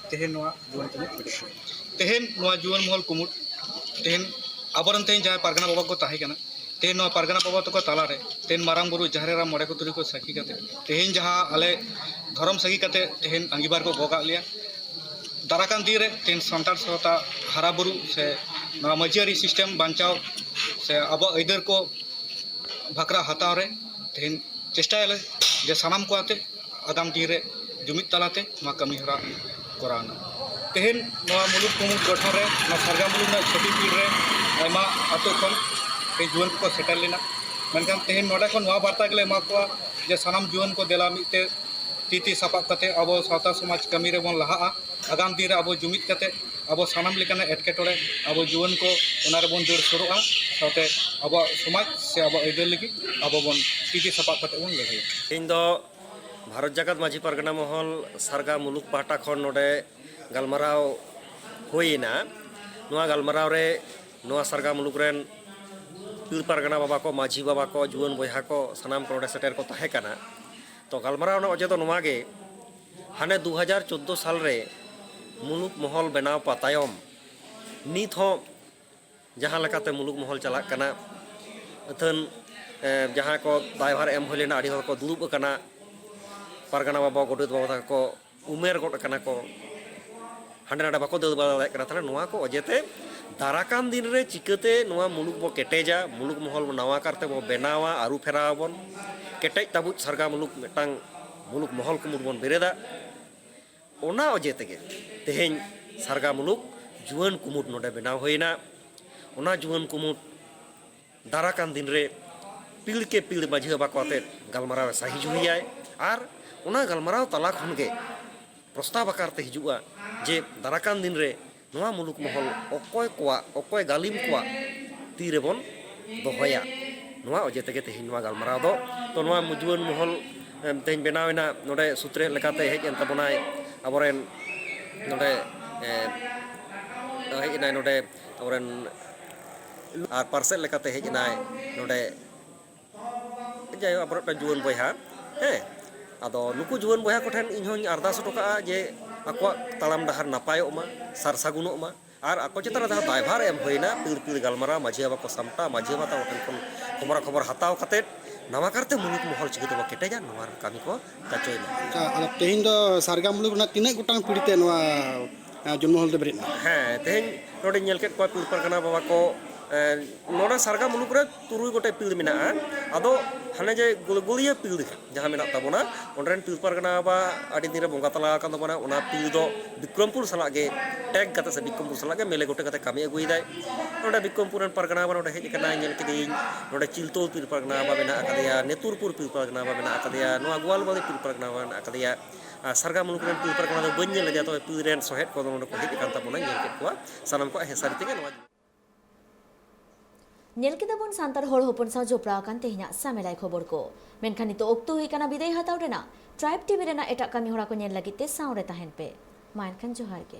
ᱛᱮᱦᱮᱧ ᱱᱚᱣᱟ ᱡᱩᱣᱟᱹᱱ ᱠᱩᱢᱩᱴ ᱵᱮᱨᱮᱫ ᱦᱩᱭ ᱮᱱᱟ᱾ ᱛᱮᱦᱮᱧ ᱱᱚᱣᱟ ᱡᱩᱣᱟᱹᱱ ᱢᱚᱦᱚᱞ ᱠᱩᱢᱩᱴ, ᱛᱮᱦᱮᱧ ᱟᱵᱚᱨᱮᱱ ᱛᱮᱦᱮᱧ ᱡᱟᱦᱟᱸᱭ ᱯᱟᱨᱜᱟᱱᱟ ᱵᱟᱵᱟ ᱠᱚ ᱛᱟᱦᱮᱸ ᱠᱟᱱᱟ, ᱛᱮᱦᱮᱧ ᱱᱚᱣᱟ ᱯᱟᱨᱜᱟᱱᱟ ᱵᱟᱵᱟ ᱛᱟᱠᱚ ᱛᱟᱞᱟᱨᱮ ᱛᱮᱦᱮᱧ ᱢᱟᱨᱟᱝ ᱵᱩᱨᱩ, ᱡᱟᱦᱮᱨ ᱮᱨᱟ, ᱢᱚᱬᱮ ᱠᱚ ᱛᱩᱨᱩᱭ ᱠᱚ ᱥᱟᱹᱠᱷᱤ ᱠᱟᱛᱮ ᱛᱮᱦᱮᱧ ᱡᱟᱦᱟᱸ ᱟᱞᱮ ᱫᱷᱚᱨᱚᱢ ᱥᱟᱹᱠᱷᱤ ᱠᱟᱛᱮ ᱛᱮᱦᱮᱧ ᱟᱸᱜᱤᱵᱷᱟᱨ ᱠᱚ ᱜᱚᱜ ᱟᱫ ᱞᱮᱭᱟ, ᱫᱟᱨᱟᱠᱟᱱ ᱫᱤᱱ ᱨᱮ ᱛᱮᱦᱮᱧ ᱥᱟᱱᱛᱟᱲ ᱥᱟᱶᱛᱟ ᱦᱟᱨᱟ ᱵᱩᱨᱩ ᱥᱮ ᱱᱚᱣᱟ ᱢᱟᱹᱡᱷᱤ ᱟᱹᱨᱤ system ᱵᱟᱧᱪᱟᱣ ᱥᱮ ᱟᱵᱚᱣᱟᱜ ᱟᱹᱭᱫᱟᱹᱨ ᱠᱚ ᱵᱷᱟᱠᱨᱟ ᱦᱟᱛᱟᱣ ᱨᱮ ᱛᱮᱦᱮᱧ ᱪᱮᱥᱴᱟᱭᱟᱞᱮ ᱡᱮ ᱥᱟᱱᱟᱢ ᱠᱚ ᱟᱛᱮ ᱟᱜᱟᱢ ᱫᱤᱱ ᱨᱮ ᱡᱩᱢᱤᱫ ᱛᱟᱞᱟᱛᱮ ᱱᱚᱣᱟ ᱠᱟᱹᱢᱤ ᱦᱚᱨᱟ ᱠᱚᱨᱟᱣ ᱮᱱᱟ᱾ ᱛᱮᱦᱮᱧ ᱱᱚᱣᱟ ᱢᱩᱞᱩᱠ ᱠᱩᱢᱩᱴ ᱜᱚᱴᱷᱚᱱ ᱨᱮ ᱱᱚᱣᱟ ᱥᱟᱨᱜᱟ ᱢᱩᱞᱩᱠ ᱨᱮᱱᱟᱜ ᱪᱷᱚᱴᱤ ᱯᱤᱲ ᱨᱮ ᱟᱭᱢᱟ ᱟᱛᱳ ᱠᱷᱚᱱ ᱛᱮᱦᱮᱧ ᱡᱩᱣᱟᱹᱱ ᱠᱚᱠᱚ ᱥᱮᱴᱮᱨ ᱞᱮᱱᱟ᱾ ᱢᱮᱱᱠᱷᱟᱱ ᱛᱮᱦᱮᱧ ᱱᱚᱰᱮ ᱠᱷᱚᱱ ᱱᱚᱣᱟ ᱵᱟᱨᱛᱟ ᱜᱮᱞᱮ ᱮᱢᱟ ᱠᱚᱣᱟ ᱡᱮ ᱥᱟᱱᱟᱢ ᱡᱩᱣᱟᱹᱱ ᱠᱚ ᱫᱮᱞᱟ ᱢᱤᱫ ᱛᱮ ᱛᱤ ᱛᱤ ᱥᱟᱯᱟᱵ ᱠᱟᱛᱮ ᱟᱵᱚ ᱥᱟᱶᱛᱟ ᱥᱚᱢᱟᱡᱽ ᱠᱟᱹᱢᱤ ᱨᱮᱵᱚᱱ ᱞᱟᱦᱟᱜᱼᱟ᱾ ᱟᱜᱟᱢ ᱫᱤᱱ ᱨᱮ ᱟᱵᱚ ᱡᱩᱢᱤᱫ ᱠᱟᱛᱮ ᱟᱵᱚ ᱥᱟᱱᱟᱢ ᱞᱮᱠᱟᱱᱟᱜ ᱮᱴᱠᱮᱴᱚᱬᱮ ᱟᱵᱚ ᱡᱩᱣᱟᱹᱱ ᱠᱚ ᱚᱱᱟ ᱨᱮᱵᱚᱱ ᱫᱟᱹᱲ ᱥᱩᱨᱚᱜᱼᱟ, ᱥᱟᱶᱛᱮ ᱟᱵᱚᱣᱟᱜ ᱥᱚᱢᱟᱡᱽ ᱥᱮ ᱟᱵᱚᱣᱟᱜ ᱟᱹᱭᱫᱟᱹᱨ ᱞᱟᱹᱜᱤᱫ ᱟᱵᱚ ᱵᱚᱱ ᱛᱤ ᱛᱤ ᱥᱟᱯᱟᱵ ᱠᱟᱛᱮ ᱵᱚᱱ ᱞᱟᱹᱲᱦᱟᱹᱭᱟ᱾ ᱤᱧ ᱫᱚ ᱵᱷᱟᱨᱚᱛ ᱡᱟᱠᱟᱛ ᱢᱟᱹᱡᱷᱤ ᱯᱟᱨᱜᱟᱱᱟ ᱢᱚᱦᱚᱞ ᱥᱟᱨᱜᱟ ᱢᱩᱞᱩᱠ ᱯᱟᱦᱴᱟ ᱠᱷᱚᱱ ᱱᱚᱰᱮ ᱜᱟᱞᱢᱟᱨᱟᱣ ᱦᱩᱭᱮᱱᱟ᱾ ᱱᱚᱣᱟ ᱜᱟᱞᱢᱟᱨᱟᱣ ᱨᱮ ᱱᱚᱣᱟ ᱥᱟᱨᱜᱟ ᱢᱩᱞᱩᱠ ᱨᱮᱱ ᱯᱤᱲ ᱯᱟᱨᱜᱟᱱᱟ ᱵᱟᱵᱟ ᱠᱚ, ᱢᱟᱹᱡᱷᱤ ᱵᱟᱵᱟ ᱠᱚ, ᱡᱩᱣᱟᱹᱱ ᱵᱚᱭᱦᱟ ᱠᱚ, ᱥᱟᱱᱟᱢ ᱠᱚ ᱱᱚᱰᱮ ᱥᱮᱴᱮᱨ ᱠᱚ ᱛᱟᱦᱮᱸ ᱠᱟᱱᱟ᱾ ᱛᱚ, ᱜᱟᱞᱢᱟᱨᱟᱣ ᱨᱮᱱᱟᱜ ᱚᱡᱮ ᱫᱚ ᱱᱚᱣᱟ ᱜᱮ, ᱦᱟᱱᱮ ᱫᱩ ᱦᱟᱡᱟᱨ ᱪᱳᱫᱽᱫᱳ ᱥᱟᱞ ᱨᱮ ᱢᱩᱞᱩᱠ ᱢᱚᱦᱚᱞ ᱵᱮᱱᱟᱣ ᱯᱟ-, ᱛᱟᱭᱚᱢ ᱱᱤᱛ ᱦᱚᱸ ᱡᱟᱦᱟᱸ ᱞᱮᱠᱟᱛᱮ ᱢᱩᱞᱩᱠ ᱢᱚᱦᱚᱞ ᱪᱟᱞᱟᱜ ᱠᱟᱱᱟ, ᱟᱹᱛᱷᱟᱹᱱ, ᱮ, ᱡᱟᱦᱟᱸ ᱠᱚ ᱫᱟᱭᱵᱷᱟᱨ ᱮᱢ ᱦᱩᱭ ᱞᱮᱱᱟ, ᱟᱹᱰᱤ ᱦᱚᱲ ᱠᱚ ᱫᱩᱲᱩᱵ ᱟᱠᱟᱱᱟ, ᱯᱟᱨᱜᱟᱱᱟ ᱵᱟᱵᱟ, ᱜᱚᱰᱮᱛ ᱵᱟᱵᱟ ᱛᱟᱠᱚ ᱩᱢᱮᱨ ᱜᱚᱫ ᱟᱠᱟᱱᱟ ᱠᱚ, ᱦᱟᱸᱰᱮ ᱱᱟᱰᱮ ᱵᱟᱠᱚ ᱫᱟᱹᱲ ᱵᱟᱲᱟ ᱫᱟᱲᱮᱭᱟᱜ ᱠᱟᱱᱟ᱾ ᱛᱟᱦᱞᱮ ᱱᱚᱣᱟ ᱠᱚ ᱚᱡᱮᱛᱮ ᱫᱟᱨᱟᱠᱟᱱ ᱫᱤᱱ ᱨᱮ ᱪᱤᱠᱟᱹᱛᱮ ᱱᱚᱣᱟ ᱢᱩᱞᱩᱠ ᱵᱚ ᱠᱮᱴᱮᱡᱟ, ᱢᱩᱞᱩᱠ ᱢᱚᱦᱚᱞ ᱱᱟᱣᱟ ᱠᱟᱨᱛᱮ ᱵᱚ ᱵᱮᱱᱟᱣᱟ, ᱟᱹᱨᱩ ᱯᱷᱮᱨᱟᱣ ᱟᱵᱚᱱ, ᱠᱮᱴᱮᱡ ᱛᱟᱵᱩᱡ ᱥᱟᱨᱜᱟ ᱢᱩᱞᱩᱠ ᱢᱤᱫᱴᱟᱝ ᱢᱩᱞᱩᱠ ᱢᱚᱦᱚᱞ ᱠᱩᱢᱩᱴ ᱵᱚᱱ ᱵᱮᱨᱮᱫᱟ᱾ ᱚᱱᱟ ᱚᱡᱮ ᱛᱮᱜᱮ ᱛᱮᱦᱮᱧ ᱥᱟᱨᱜᱟ ᱢᱩᱞᱩᱠ ᱡᱩᱣᱟᱹᱱ ᱠᱩᱢᱩᱴ ᱱᱚᱰᱮ ᱵᱮᱱᱟᱣ ᱦᱩᱭᱮᱱᱟ᱾ ᱚᱱᱟ ᱡᱩᱣᱟᱹᱱ ᱠᱩᱢᱩᱴ ᱫᱟᱨᱟᱠᱟᱱ ᱫᱤᱱ ᱨᱮ ᱯᱤᱲ ᱠᱮ ᱯᱤᱲ ᱢᱟᱹᱡᱷᱤ ᱵᱟᱵᱟ ᱠᱚ ᱟᱛᱮᱫ ᱜᱟᱞᱢᱟᱨᱟᱣ ᱮ ᱥᱟᱹᱦᱤ ᱡᱩᱦᱤᱭᱟᱭ᱾ ᱟᱨ ᱚᱱᱟ ᱜᱟᱞᱢᱟᱨᱟᱣ ᱛᱟᱞᱟ ᱠᱷᱚᱱ ᱜᱮ ᱯᱨᱚᱥᱛᱟᱵ ᱟᱠᱟᱨ ᱛᱮ ᱦᱤᱡᱩᱜᱼᱟ ᱡᱮ ᱫᱟᱨᱟᱠᱟᱱ ᱫᱤᱱ ᱨᱮ ᱱᱚᱣᱟ ᱢᱩᱞᱩᱠ ᱢᱚᱦᱚᱞ ᱚᱠᱚᱭ ᱠᱚᱣᱟᱜ, ᱚᱠᱚᱭ ᱜᱟᱹᱞᱤᱢ ᱠᱚᱣᱟᱜ ᱛᱤ ᱨᱮᱵᱚᱱ ᱫᱚᱦᱚᱭᱟ᱾ ᱱᱚᱣᱟ ᱚᱡᱮ ᱛᱮᱜᱮ ᱛᱮᱦᱮᱧ ᱱᱚᱣᱟ ᱜᱟᱞᱢᱟᱨᱟᱣ ᱫᱚ᱾ ᱛᱚ, ᱱᱚᱣᱟ ᱡᱩᱣᱟᱹᱱ ᱢᱚᱦᱚᱞ, ᱮᱢ, ᱛᱮᱦᱮᱧ ᱵᱮᱱᱟᱣ ᱮᱱᱟ, ᱱᱚᱰᱮ ᱥᱩᱛᱨᱮᱛ ᱞᱮᱠᱟᱛᱮ ᱦᱮᱡ ᱮᱱ ᱛᱟᱵᱚᱱᱟᱭ ᱟᱵᱚᱨᱮᱱ ᱱᱚᱰᱮ ᱦᱮᱡ ᱮᱱᱟᱭ ᱱᱚᱰᱮ ᱟᱵᱚᱨᱮᱱ ᱟᱨ ᱯᱟᱨᱥᱮᱞ ᱞᱮᱠᱟᱛᱮ ᱦᱮᱡ ᱮᱱᱟᱭ ᱱᱚᱰᱮ ᱡᱟᱭᱦᱳᱠ ᱟᱵᱚᱨᱮᱱ ᱢᱤᱫᱴᱟᱝ ᱡᱩᱣᱟᱹᱱ ᱵᱚᱭᱦᱟ᱾ ᱦᱮᱸ, ᱟᱫᱚ ᱱᱩᱠᱩ ᱡᱩᱣᱟᱹᱱ ᱵᱚᱭᱦᱟ ᱠᱚᱴᱷᱮᱱ ᱤᱧ ᱦᱚᱸᱧ ᱟᱨᱫᱟᱥ ᱦᱚᱴᱚ ᱠᱟᱜᱼᱟ ᱡᱮ ᱟᱠᱚᱣᱟᱜ ᱛᱟᱲᱟᱢ ᱰᱟᱦᱟᱨ ᱱᱟᱯᱟᱭᱚᱜ ᱢᱟ, ᱥᱟᱨ ᱥᱟᱹᱜᱩᱱᱚᱜ ᱢᱟ᱾ ᱟᱨ ᱟᱠᱚ ᱪᱮᱛᱟᱱ ᱨᱮ ᱡᱟᱦᱟᱸ ᱫᱟᱭᱵᱷᱟᱨ ᱮᱢ ᱦᱩᱭᱱᱟ, ᱯᱤᱲ ᱯᱤᱲ ᱜᱟᱞᱢᱟᱨᱟᱣ, ᱢᱟᱹᱡᱷᱤ ᱵᱟᱵᱟ ᱠᱚ ᱥᱟᱢᱴᱟᱣ, ᱢᱟᱹᱡᱷᱤ ᱵᱟᱵᱟ ᱛᱟᱠᱚ ᱴᱷᱮᱱ ᱠᱷᱚᱱ ᱠᱷᱚᱵᱚᱨᱟ ᱠᱷᱚᱵᱚᱨ ᱦᱟᱛᱟᱣ ᱠᱟᱛᱮᱫ ᱱᱟᱣᱟ ᱠᱟᱨᱛᱮ ᱢᱩᱞᱩᱠ ᱢᱚᱦᱚᱞ ᱪᱤᱠᱟᱹ ᱛᱮᱵᱚ ᱠᱮᱴᱮᱡᱟ, ᱱᱚᱣᱟ ᱠᱟᱹᱢᱤ ᱠᱚ ᱪᱟᱪᱳᱭ ᱢᱟ᱾ ᱟᱪᱪᱷᱟ, ᱟᱫᱚ ᱛᱮᱦᱮᱧ ᱫᱚ ᱥᱟᱨᱜᱟ ᱢᱩᱞᱩᱠ ᱨᱮᱱᱟᱜ ᱛᱤᱱᱟᱹᱜ ᱜᱚᱴᱟᱝ ᱯᱤᱲ ᱛᱮ ᱱᱚᱣᱟ ᱡᱚᱱᱢᱚ ᱦᱚᱞ ᱫᱚ ᱵᱮᱨᱮᱫ ᱮᱱᱟ? ᱦᱮᱸ, ᱛᱮᱦᱮᱧ ᱱᱚᱰᱮᱧ ᱧᱮᱞ ᱠᱮᱫ ᱠᱚᱣᱟ ᱯᱤᱲ ᱯᱟᱨᱜᱟᱱᱟ ᱵᱟᱵᱟ ᱠᱚ᱾ ᱱᱚᱰᱮ ᱥᱟᱨᱜᱟ ᱢᱩᱞᱩᱠ ᱨᱮ ᱛᱩᱨᱩᱭ ᱜᱚᱴᱮᱡ ᱯᱤᱲ ᱢᱮᱱᱟᱜᱼᱟ᱾ ᱟᱫᱚ ᱦᱟᱱᱮ ᱡᱮ ᱜᱩᱞᱜᱩᱞᱤᱭᱟᱹ ᱯᱤᱲ ᱡᱟᱦᱟᱸ ᱢᱮᱱᱟᱜ ᱛᱟᱵᱚᱱᱟ, ᱚᱸᱰᱮ ᱨᱮᱱ ᱯᱤᱲ ᱯᱟᱨᱜᱟᱱᱟ ᱵᱟᱵᱟ ᱟᱹᱰᱤ ᱫᱤᱱ ᱨᱮ ᱵᱚᱸᱜᱟ ᱛᱟᱞᱟ ᱟᱠᱟᱱ ᱛᱟᱵᱚᱱᱟ᱾ ᱚᱱᱟ ᱯᱤᱲ ᱫᱚ ᱵᱤᱠᱨᱚᱢᱯᱩᱨ ᱥᱟᱞᱟᱜ ᱜᱮ ᱴᱮᱜᱽ ᱠᱟᱛᱮ ᱥᱮ ᱵᱤᱠᱨᱚᱢᱯᱩᱨ ᱥᱟᱞᱟᱜ ᱜᱮ ᱢᱮᱞᱮ ᱜᱚᱴᱮ ᱠᱟᱛᱮ ᱠᱟᱹᱢᱤ ᱟᱹᱜᱩᱭᱮᱫᱟᱭ᱾ ᱱᱚᱰᱮ ᱵᱤᱠᱨᱚᱢᱯᱩᱨ ᱨᱮᱱ ᱯᱟᱨᱜᱟᱱᱟ ᱵᱟᱵᱟ ᱱᱚᱰᱮ ᱦᱮᱡ ᱟᱠᱟᱱᱟᱭ, ᱧᱮᱞ ᱠᱮᱫᱮᱭᱟᱹᱧ᱾ ᱱᱚᱰᱮ ᱪᱤᱞᱛᱳᱞ ᱯᱤᱲ ᱯᱟᱨᱜᱟᱱᱟ ᱵᱟᱵᱟ ᱢᱮᱱᱟᱜ ᱟᱠᱟᱫᱮᱭᱟ, ᱱᱮᱛᱩᱨᱯᱩᱨ ᱯᱤᱲ ᱯᱟᱨᱜᱟᱱᱟ ᱵᱟᱵᱟ ᱢᱮᱱᱟᱜ ᱟᱠᱟᱫᱮᱭᱟ, ᱱᱚᱣᱟ ᱜᱳᱣᱟᱞᱵᱟᱲᱤ ᱯᱤᱲ ᱯᱟᱨᱜᱟᱱᱟ ᱵᱟᱵᱟ ᱢᱮᱱᱟᱜ ᱟᱠᱟᱫᱮᱭᱟ᱾ ᱟᱨ ᱥᱟᱨᱜᱟ ᱢᱩᱞᱩᱠ ᱨᱮᱱ ᱯᱤᱲ ᱯᱟᱨᱜᱟᱱᱟ ᱫᱚ ᱵᱟᱹᱧ ᱧᱮᱞ ᱞᱮᱫᱮᱭᱟ, ᱛᱚᱵᱮ ᱯᱤᱲ ᱨᱮᱱ ᱥᱚᱦᱮᱫ ᱠᱚᱫᱚ ᱱᱚᱰᱮ ᱠᱚ ᱦᱮᱡ ᱟᱠᱟᱱ ᱛᱟᱵᱚᱱᱟ, ᱧᱮᱞ ᱠᱮᱫ ᱠᱚᱣᱟ᱾ ᱥᱟᱱᱟᱢ ᱠᱚᱣᱟᱜ ᱦᱮᱸ ᱥᱟᱹᱨᱤ ᱛᱮᱜᱮ ᱱᱚᱣᱟ ᱧᱮᱞ ᱠᱮᱫᱟ ᱵᱚᱱ ᱥᱟᱱᱛᱟᱲ ᱦᱚᱲ ᱦᱚᱯᱚᱱ ᱥᱟᱶ ᱡᱚᱯᱲᱟᱣ ᱟᱠᱟᱱ ᱛᱮᱦᱮᱧᱟᱜ ᱥᱟᱢᱮᱞᱟᱭ ᱠᱷᱚᱵᱚᱨ ᱠᱚ᱾ ᱢᱮᱱᱠᱷᱟᱱ ᱱᱤᱛᱚᱜ ᱚᱠᱛᱚ ᱦᱩᱭ ᱠᱟᱱᱟ ᱵᱤᱫᱟᱹᱭ ᱦᱟᱛᱟᱣ ᱨᱮᱱᱟᱜ᱾ ᱴᱨᱟᱭᱤᱵᱽ ᱴᱤᱵᱷᱤ ᱨᱮᱱᱟᱜ ᱮᱴᱟᱜ ᱠᱟᱹᱢᱤ ᱦᱚᱨᱟ ᱠᱚ ᱧᱮᱞ ᱞᱟᱹᱜᱤᱫ ᱛᱮ ᱥᱟᱶ ᱨᱮ ᱛᱟᱦᱮᱱ ᱯᱮ᱾ ᱢᱟ ᱮᱱᱠᱷᱟᱱ ᱡᱚᱦᱟᱨ ᱜᱮ᱾